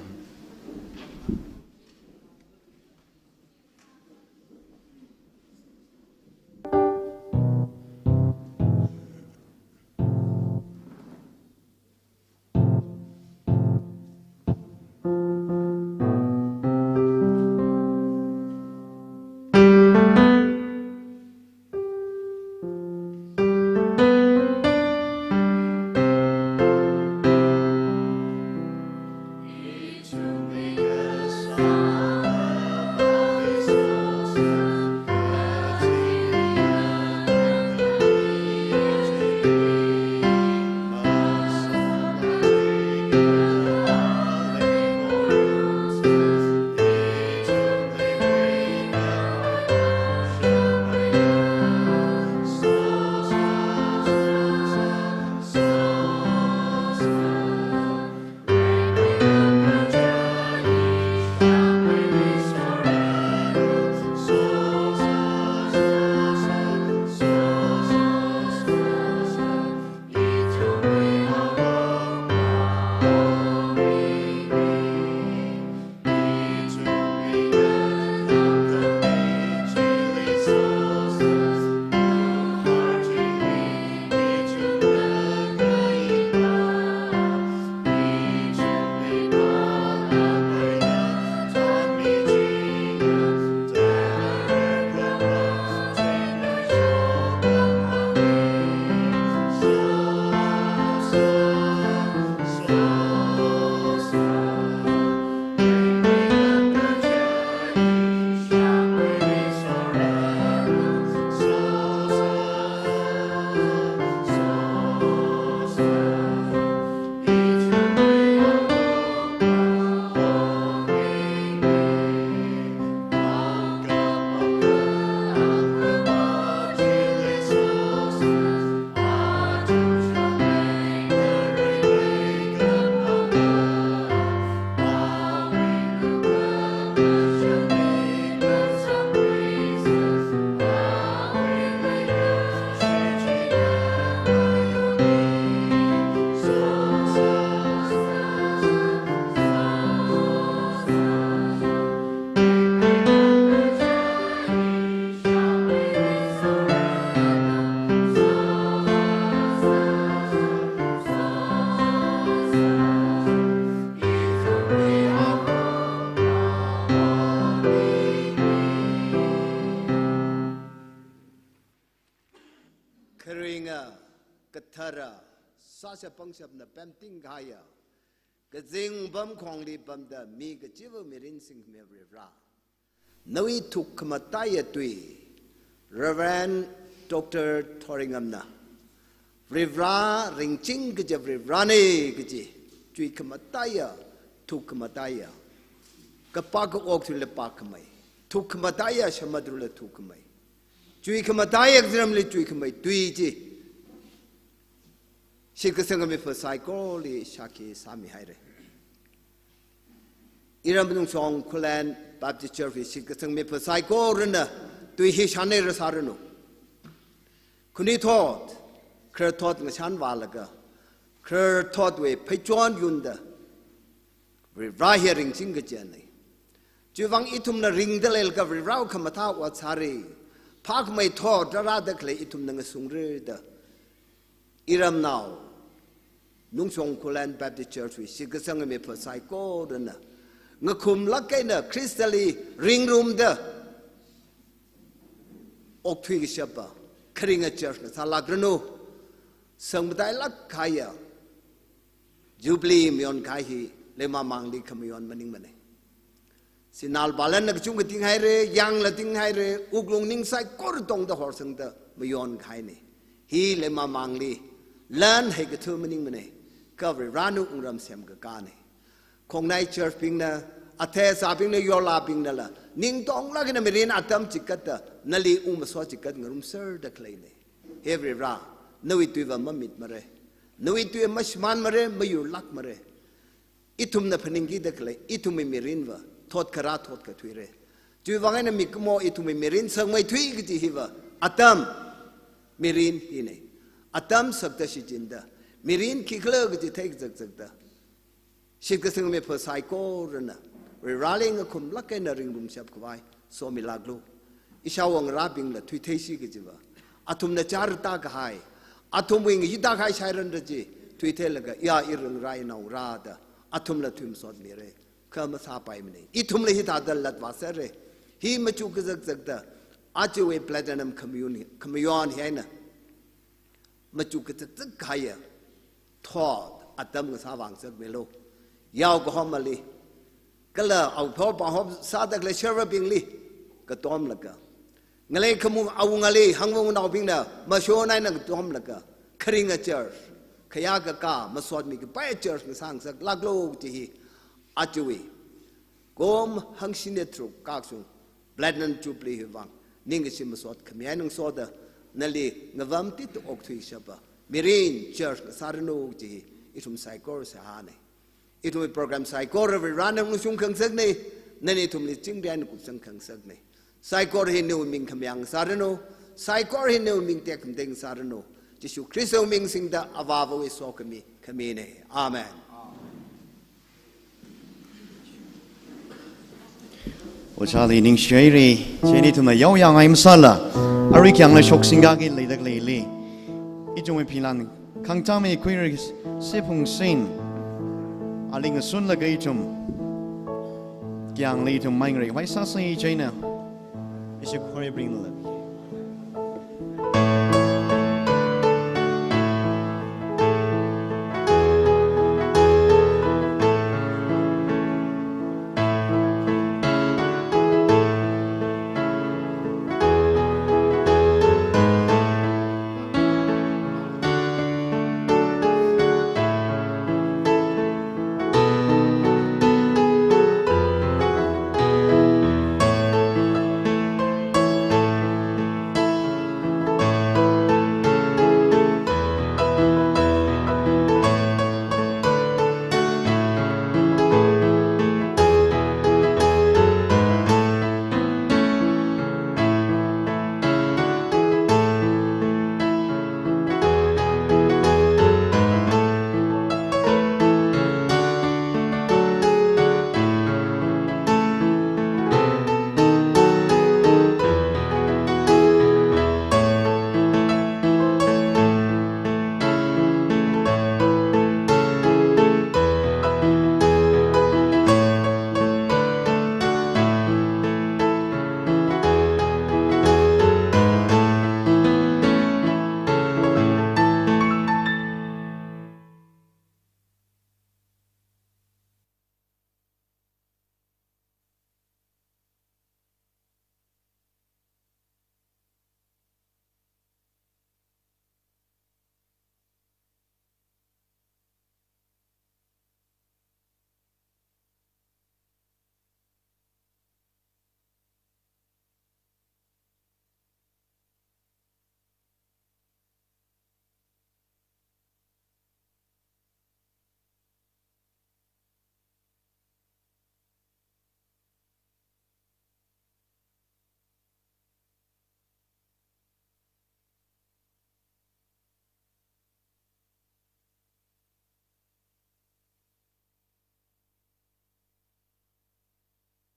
kathara, sāshap pangshapna pemting kahaiya, kazing pamkhongli pamda mi kachiva̱ mirin singkhami Varivara, nawui thukkhamataiya tui, Reverend Doctor Thoringamna, Varivara ringching kaja Varivarana kaji, chuikhamataiya, thukkhamataiya, kapā ka-ok thuila pākhamei, thukkhamataiya shamatrula thukkhamei, chuikhamataiya Kazingramli chuikhamei tui chi, shitkasanga mipā saikorali shākhi sāmihaira. Iram Nungshong Khullen Baptist Church wui shitkasanga mipā saikorana tui hi shānhaira sāranu. Khanuithot, khararthot ngashan vālaga, khararthotwui pheichon yunda, Varivara hi ringching kajana. Chiwuivang ithumna ringda leilaga Varivara khamathā ot sāra. Phākhamei thot rārada khalei ithumna ngasungra da, iramnao Nungshong Khullen Baptist Church wui shitkasanga mipā saikorana ngakhumlāk eina Khristali ringrumda okthui kashapa kharinga church ngasālākranu. Sangmatailāk kahaiya Jubilee mayon kahai hi leimamangli khamayon maningmana. Sinā lupāla na kachungkha tinghaira, yangla tinghaira, wuklung ning saikora tongda horsangda mayon kahaina. Hi leimamangli lan haikathu maningmana, kha Varivarana wungram semkakāna. Khongnai church bingna, athei asābingna, yorlābingnala ning tonglāk eina mirin atam chikatda nali ungmasot chikat ngarumserda khaleina. He Varivara, nawui tuiva mamitmara, nawui tui mashimānmara, mayurlākmara. Ithumna phaningkida khalei ithumwui mirinva thot kharā thot kathuira. Chiwuivang eina mikumo ithumwui mirin sangmeithui kaji hiva atam mirin hina. Atam sakta shichinda, mirin khikhala kaji theikazakzakda, shitkasanga mipā saikorana Varivarali ngakhumlāk eina ringrumshap khavai somilāklu. Ishāwo ngarābingla thuitheishi kajiva, athumna chārta kahai, athumwui ngayita kahai shairanra chi thuitheilaga, ya iringarā inaora da athumla thuimasotmira. Kha masāpaimana. Ithumla hithāda latvāsera. Hi machuk kazakzakda, ajawui platinum khamayon, khamayon hi eina machuk kazakzak kahaiya thot atam ngasāvāngasakmilu. Yao kahomali, kala awui phao pāhop sāda khalei sharvabingli katomlaga, ngalei khamu awungali hangwungnaobingna mashon eina katomlaga, kharinga church, khayā kakā masotmi kapai church ngasāngasaklāklu kaji hi ajawui kum hangshini tharuk kakazung Platinum Jubilee hiwui vang ningkashi masot khami eina ngasoda, nali ngavamtitda okthui kashapa mirin church ngasāranu kaji hi ithum saikora seihāna. Ithumwui program saikora Varivarana ungshung khangasakna, nana ithumli chingri eina kupsang khangasakna. Saikora hi nawui ming khamayang sāranu, saikora hi nawui ming tekhamatei sāranu. Jishu Khristawui ming singda Avāvawui sokhami khamina. Amen. Ojāli ningshihaira, chieina ithumna yaoyāngai masāla, arui khayangla shoksingkaki leida khaleili, ichungwui philan khangachāme khuira Siphungsin, ali ngasunlaga ithum khayangli ithum maingareivai sāsa chieina. Ishi khore bring la.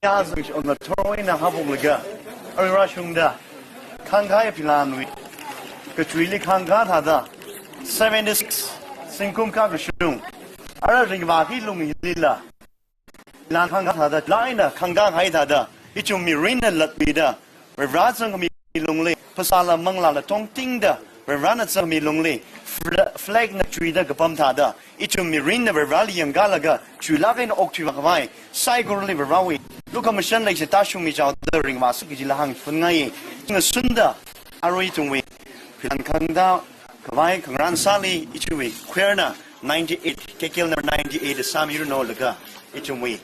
Yazang shongna thorwui eina haophoklaga, arui rāshungda, khangkahai philanwui kachuili khangkā thāda, seventy-six, zingkum kakashung, ara ringvāki lung hilila, philan khangkā thāda, lāk eina khangkāhai thāda, ithum mirinna latmida, Varivara zangkhami lungli, phasāla manglāla tongtingda, Varivarana zangkhami lungli, fla-, flag na chuida kapam thāda, ithum mirinna Varivarali yangkālaga, chuilāk eina okthuivākhavai, saikorali Varivarawui lukhamashan leikashi tāshungmichaoda ringvāsei kajila hāngphunngaiye. Chingashunda, arui ithumwui philan khangkākhavai khangarān sāli, ithumwui choirna ninety-eight, K K L number ninety-eight sāmiranu laga, ithumwui,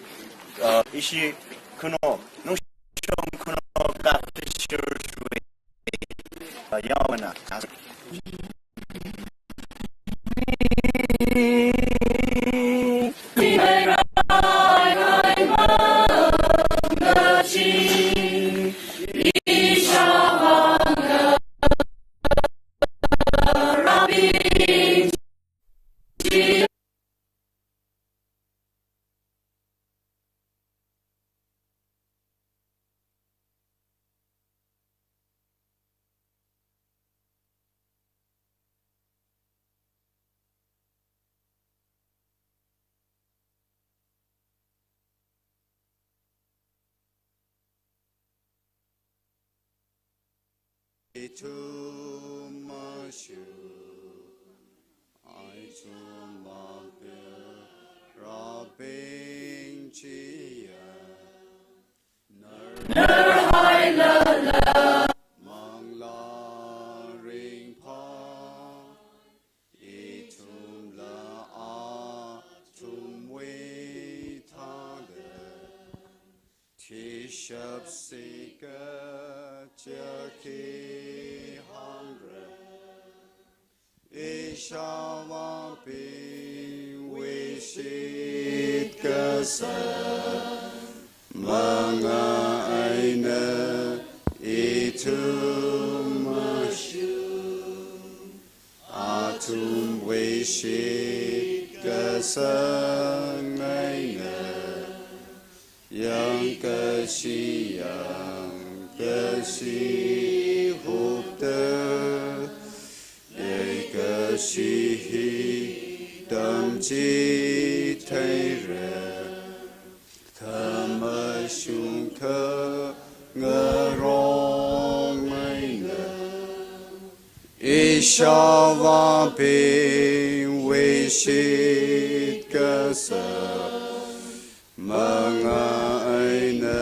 uh, ishi khuno, Nungshong Khuno Baptist Church wui, uh, yaona. Ithum mashun, ithum mapir, Rabbing chiya, nar, narhailala, manglā ringphā, ithumla athumwui thāda thishapsi kaja khi hāngra. Ishāvābingwui shitkasang manga eina ithum mashun, athumwui shitkasang eina yangkashi, yangkashi hupta, leikashi hi tamchitheira, khamashung khangarong eina. Ishāvābingwui shitkasang manga eina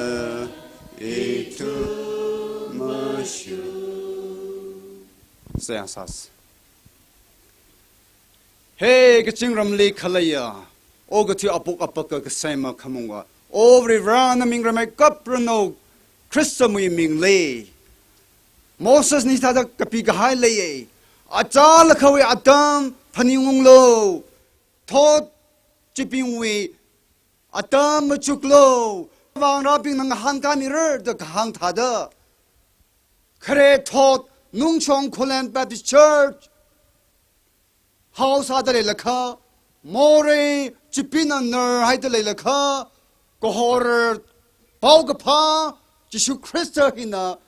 ithum mashun. Seihā sāsa. He kazingramli khaleiya, okathui apuk apaka kasei makhamunga, O Varivara, naming ramei kapranu, Khristawui mingli. Mosesna hithāda kapikahai leiya, achālakhawui atam phaningunglu, thot chibingwui atam machuklu, vangrābingna ngahānkāmira da kahāng thāda. Khare thot Nungshong Khullen Baptist Church house sāda leilakha, morei chibingna narhaida leilakha, kahor paokaphā Jishu Khrista hina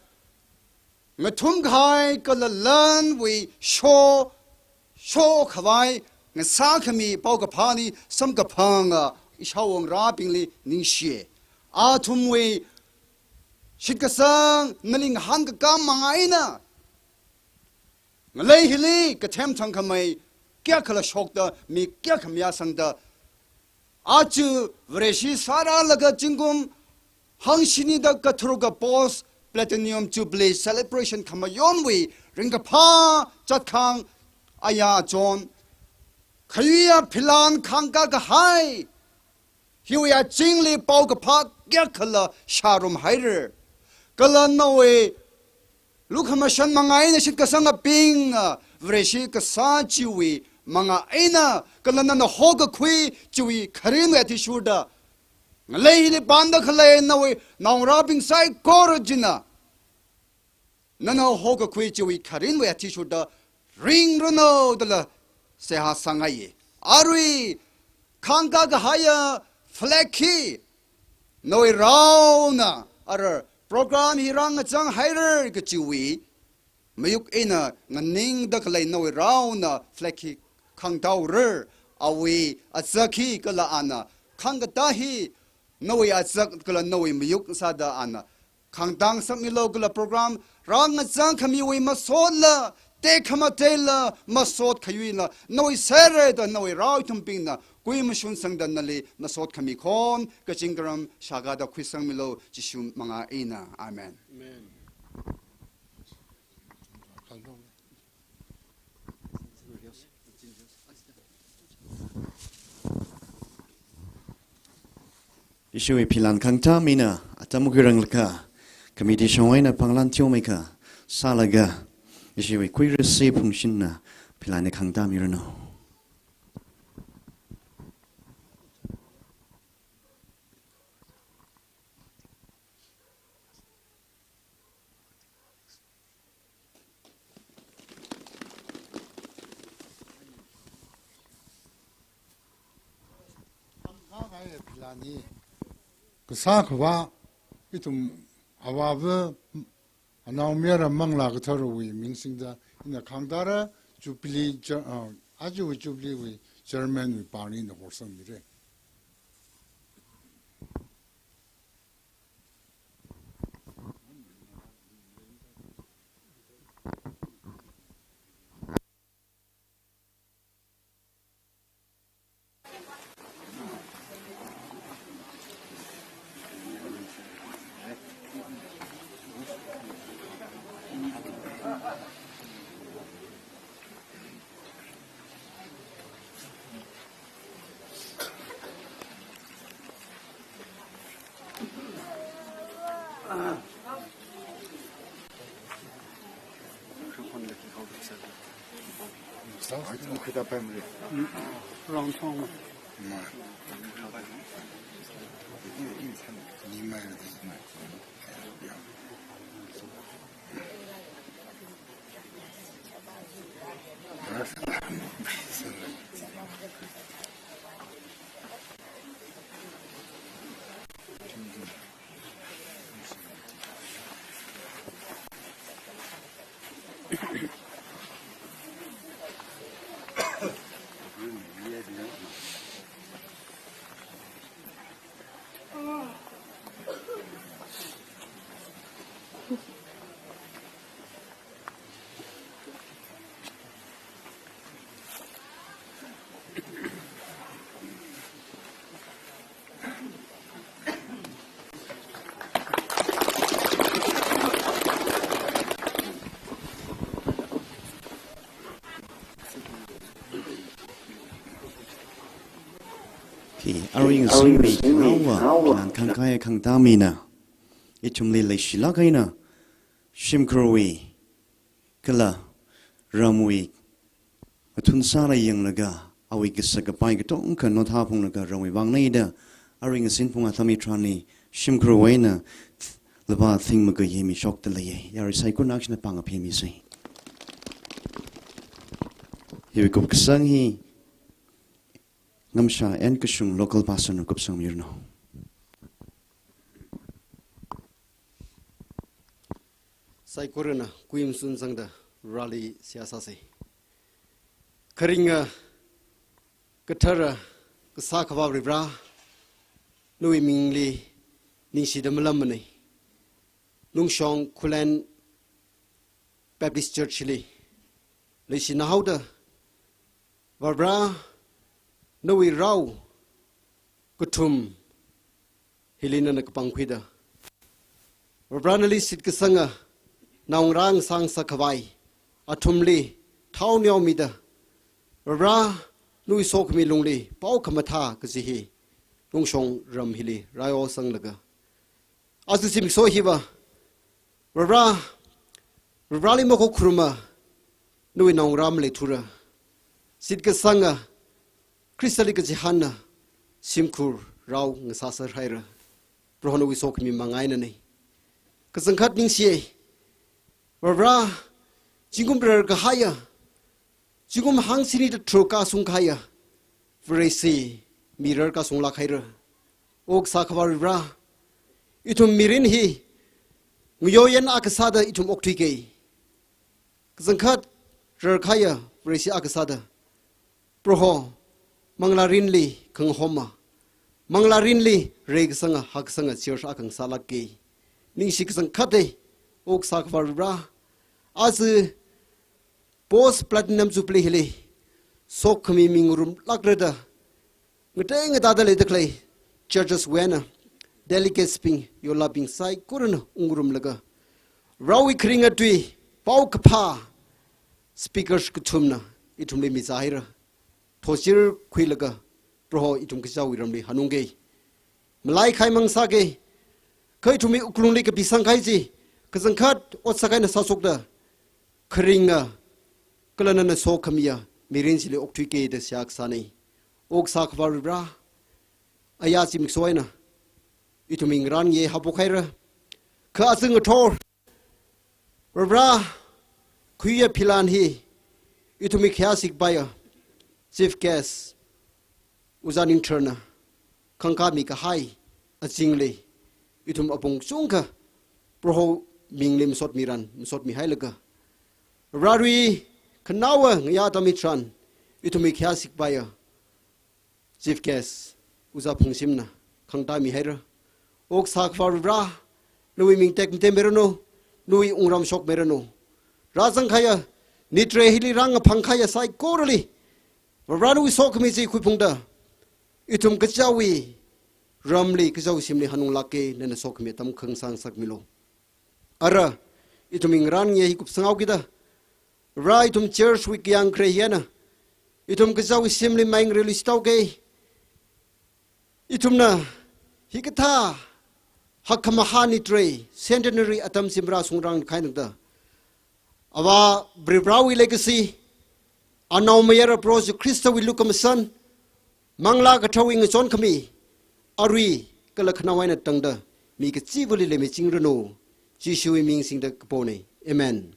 ngathumkahai kala lanwui sho, shokhavai ngasākhami paokaphāna samkaphanga ishāvāngarābingli ningshiya. Athumwui shitkasang nali ngahānkakā manga eina ngalei hili kathem thangkhamei kayākhala shokta, mi kayākha mayāsangda, aja Vareshi sārālaga zingkum hangshini da katharuka post Platinum Jubilee Celebration khamayonwui ringkaphā chatkhang aya chon, khayuiya philan khangkākahai hiwui azingli paokaphā kayākhala shārumhaira. Kala nawui lukhamashan manga eina shitkasangabing, a, Vareshi kasā chiwui manga eina, kala nana hokakhui chiwui kharinwui athishurda, ngalei hili pamda khalei nawui naongarābing saikora china, nana hokakhui chiwui kharinwui athishurda ringranu dala seihā sāngaiya. Arui khangkākahaiya flag hi nawui raona ara program hi rāngachang haira kachiwui mayuk eina nganingda khalei nawui raona flag hi khangtaora, awui azak hi kala ana khangkatā hi nawui azak kala nawui mayuk sāda ana khangtang sāmilu kala program rāngachang khamiwui masotla, tekhamateila, masot khayuila, nawui sāra da nawui rao ithumbingna kuimashun sangda nali masot khami khon, kazingkaram shākada khuisangmilu, Jishu mangā eina. Amen. Amen. Ishiwui philan khangtā mina atam khuiranglaga, committee shong eina panglan teomeikha sālaga, ishiwui kuirasi phungshinna philan hi khangtā miranu. Kasā Akhava, ithum Avāva, Anaomayara Manglā Katharawui ming singda ina khangtāra, Jubilee chair-, ah, ajawui Jubilee wui chairman wui pāngli ina horsangmira. Khi aring singmi naowa lan khangkahai khangtā mina ithumli leishilāk eina shimkhurwui kala ramwui athun sāla yanglaga, awui kasak kapai katonga notha phunglaga ramwui vang eina da aring asin phung atam hitharanli shimkhurwui eina lupā thing makayi mishokta leiya. Yarui saikorana kashina pāng aphe misa. Hiwui kupkasang hi Ngamsha N Kashung local pastor na kupsangmiranu. Saikorana kuimashun sangda Vareli seihā sāsa. Kharinga, kathara, Kasā Akhava Varivara, nawui mingli ningshida malammanei. Lungshong Khullen Baptist Church li leishina haoda, Varivara, nawui rao kathum hili nana kapangkhuida, Varivara nali shitkasanga naongarā ngasang sākhavai athumli thao neomida, Varivara nawui sokhami lungli pao khamathā kaji hi Lungshong ram hili raiosanglaga, aja zimiksho hiva, Varivara, Varivarali makhokharuma nawui naongarā maleithura, shitkasanga Khristali kachihānna shimkhur rao ngasāser haira. Proho nawui sokhami mangā einanei. Kachangkhat ningshiya. Varivara, zingkum rarkahaiya, zingkum hangshini da tharuk kasung kahaiya Vareshi mirar kasunglāk haira. O Kasā Akhava Varivara, Ithum mirin hi ngayoyan akha sāda ithum okthuikei. Kachangkhat rarkahaiya Vareshi akha sāda, Proho, manglārinli khangahoma, manglārinli reikasanga, hakkasanga church akha ngasālākkei. Ningshi kachangkhat e, Okasā Akhava Varivara. Aja post platinum jubilee hili sokhami mi ngarumlākra da, ngatei ngatāda leida khalei churches wui eina delegates bing, yolabing saikorana ungngarumlaga, Varewui kharinga tui, paokaphā speakers kathumna ithumli mizāhaira. Thotser khuilaga, Proho, ithum kachichāwui ramli hanungkei. Malai kahai mang sākei. Kha ithumwui wuklungli kapisangkahai chi kachangkhat ot sākahai eina sāshokda, kharinga kala nana sokhamiya mirin chili okthuikei da seihā kasānei. Okasā Akhava Varivara, aya zimiksho eina ithumwui ngarān nge haophokhaira. Kha aja ngathor Varivara, khuiya philan hi ithumwui khayāshi kapaiya Chief Guest Ojā Ningtharna khangkāmi kahai azingli, ithum apong kachungkha Proho mingli masotmiran, masotmihailaga, Varewui khanaowa ngayā atam hitharan ithumwui khayāshi kapaiya Chief Guest Ojā Phungshimna khangtāmihaira. Okasā Akhava Varivara, nawui ming tekmatemiranu, nawui wungram shokmiranu. Rāzangkahaiya, nitre hili rāngaphangkahaiya saikorali, Varivara nawui sokhami chi khuiphungda, ithum kachichāwui ramli, kachichāwui shimli hanunglākkei, nana sokhami atam khangasā ngasakmilu. Ara, ithumwui ngarān nge hi kupsang haokida, Vare, ithum church wui kayāng khare hi eina ithum kachichāwui shimli mai ngareiluishit haokei. Ithumna hikathā hakkhamahā nitre centenary atam shim rāshungrang kahai tangda, Avā Varivarawui leikashi, anaomayara Proho Jesu Khristawui lukhamashan, Manglā Katharawui ngachonkhami, arui kala khanaowa eina tangda mi kachivali leimichingranu. Jishuwui ming singda kaponei. Amen.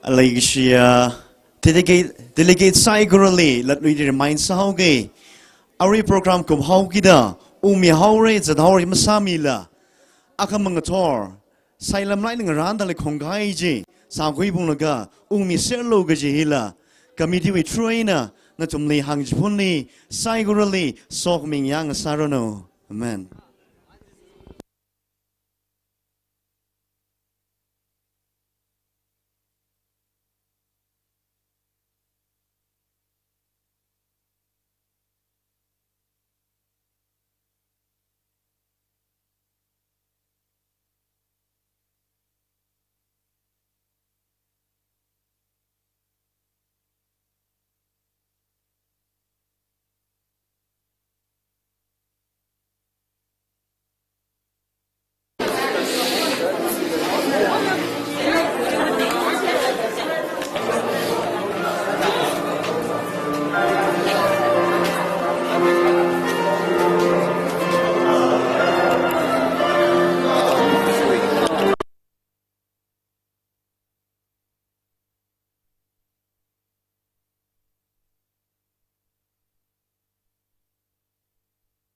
Leikashiya delegate, delegate saikorawui remind sāhaokei. Arui program kuphaokida ungmihaora, zathaora masāmila, akhamang ngathor sailamlai ngarānda leikhong kahai chi sākhuiphunglaga ungmiserlu kaji hila committee wui through eina nathumli hāngchiphunli, saikorawui sokhami ngayā ngasāranu. Amen.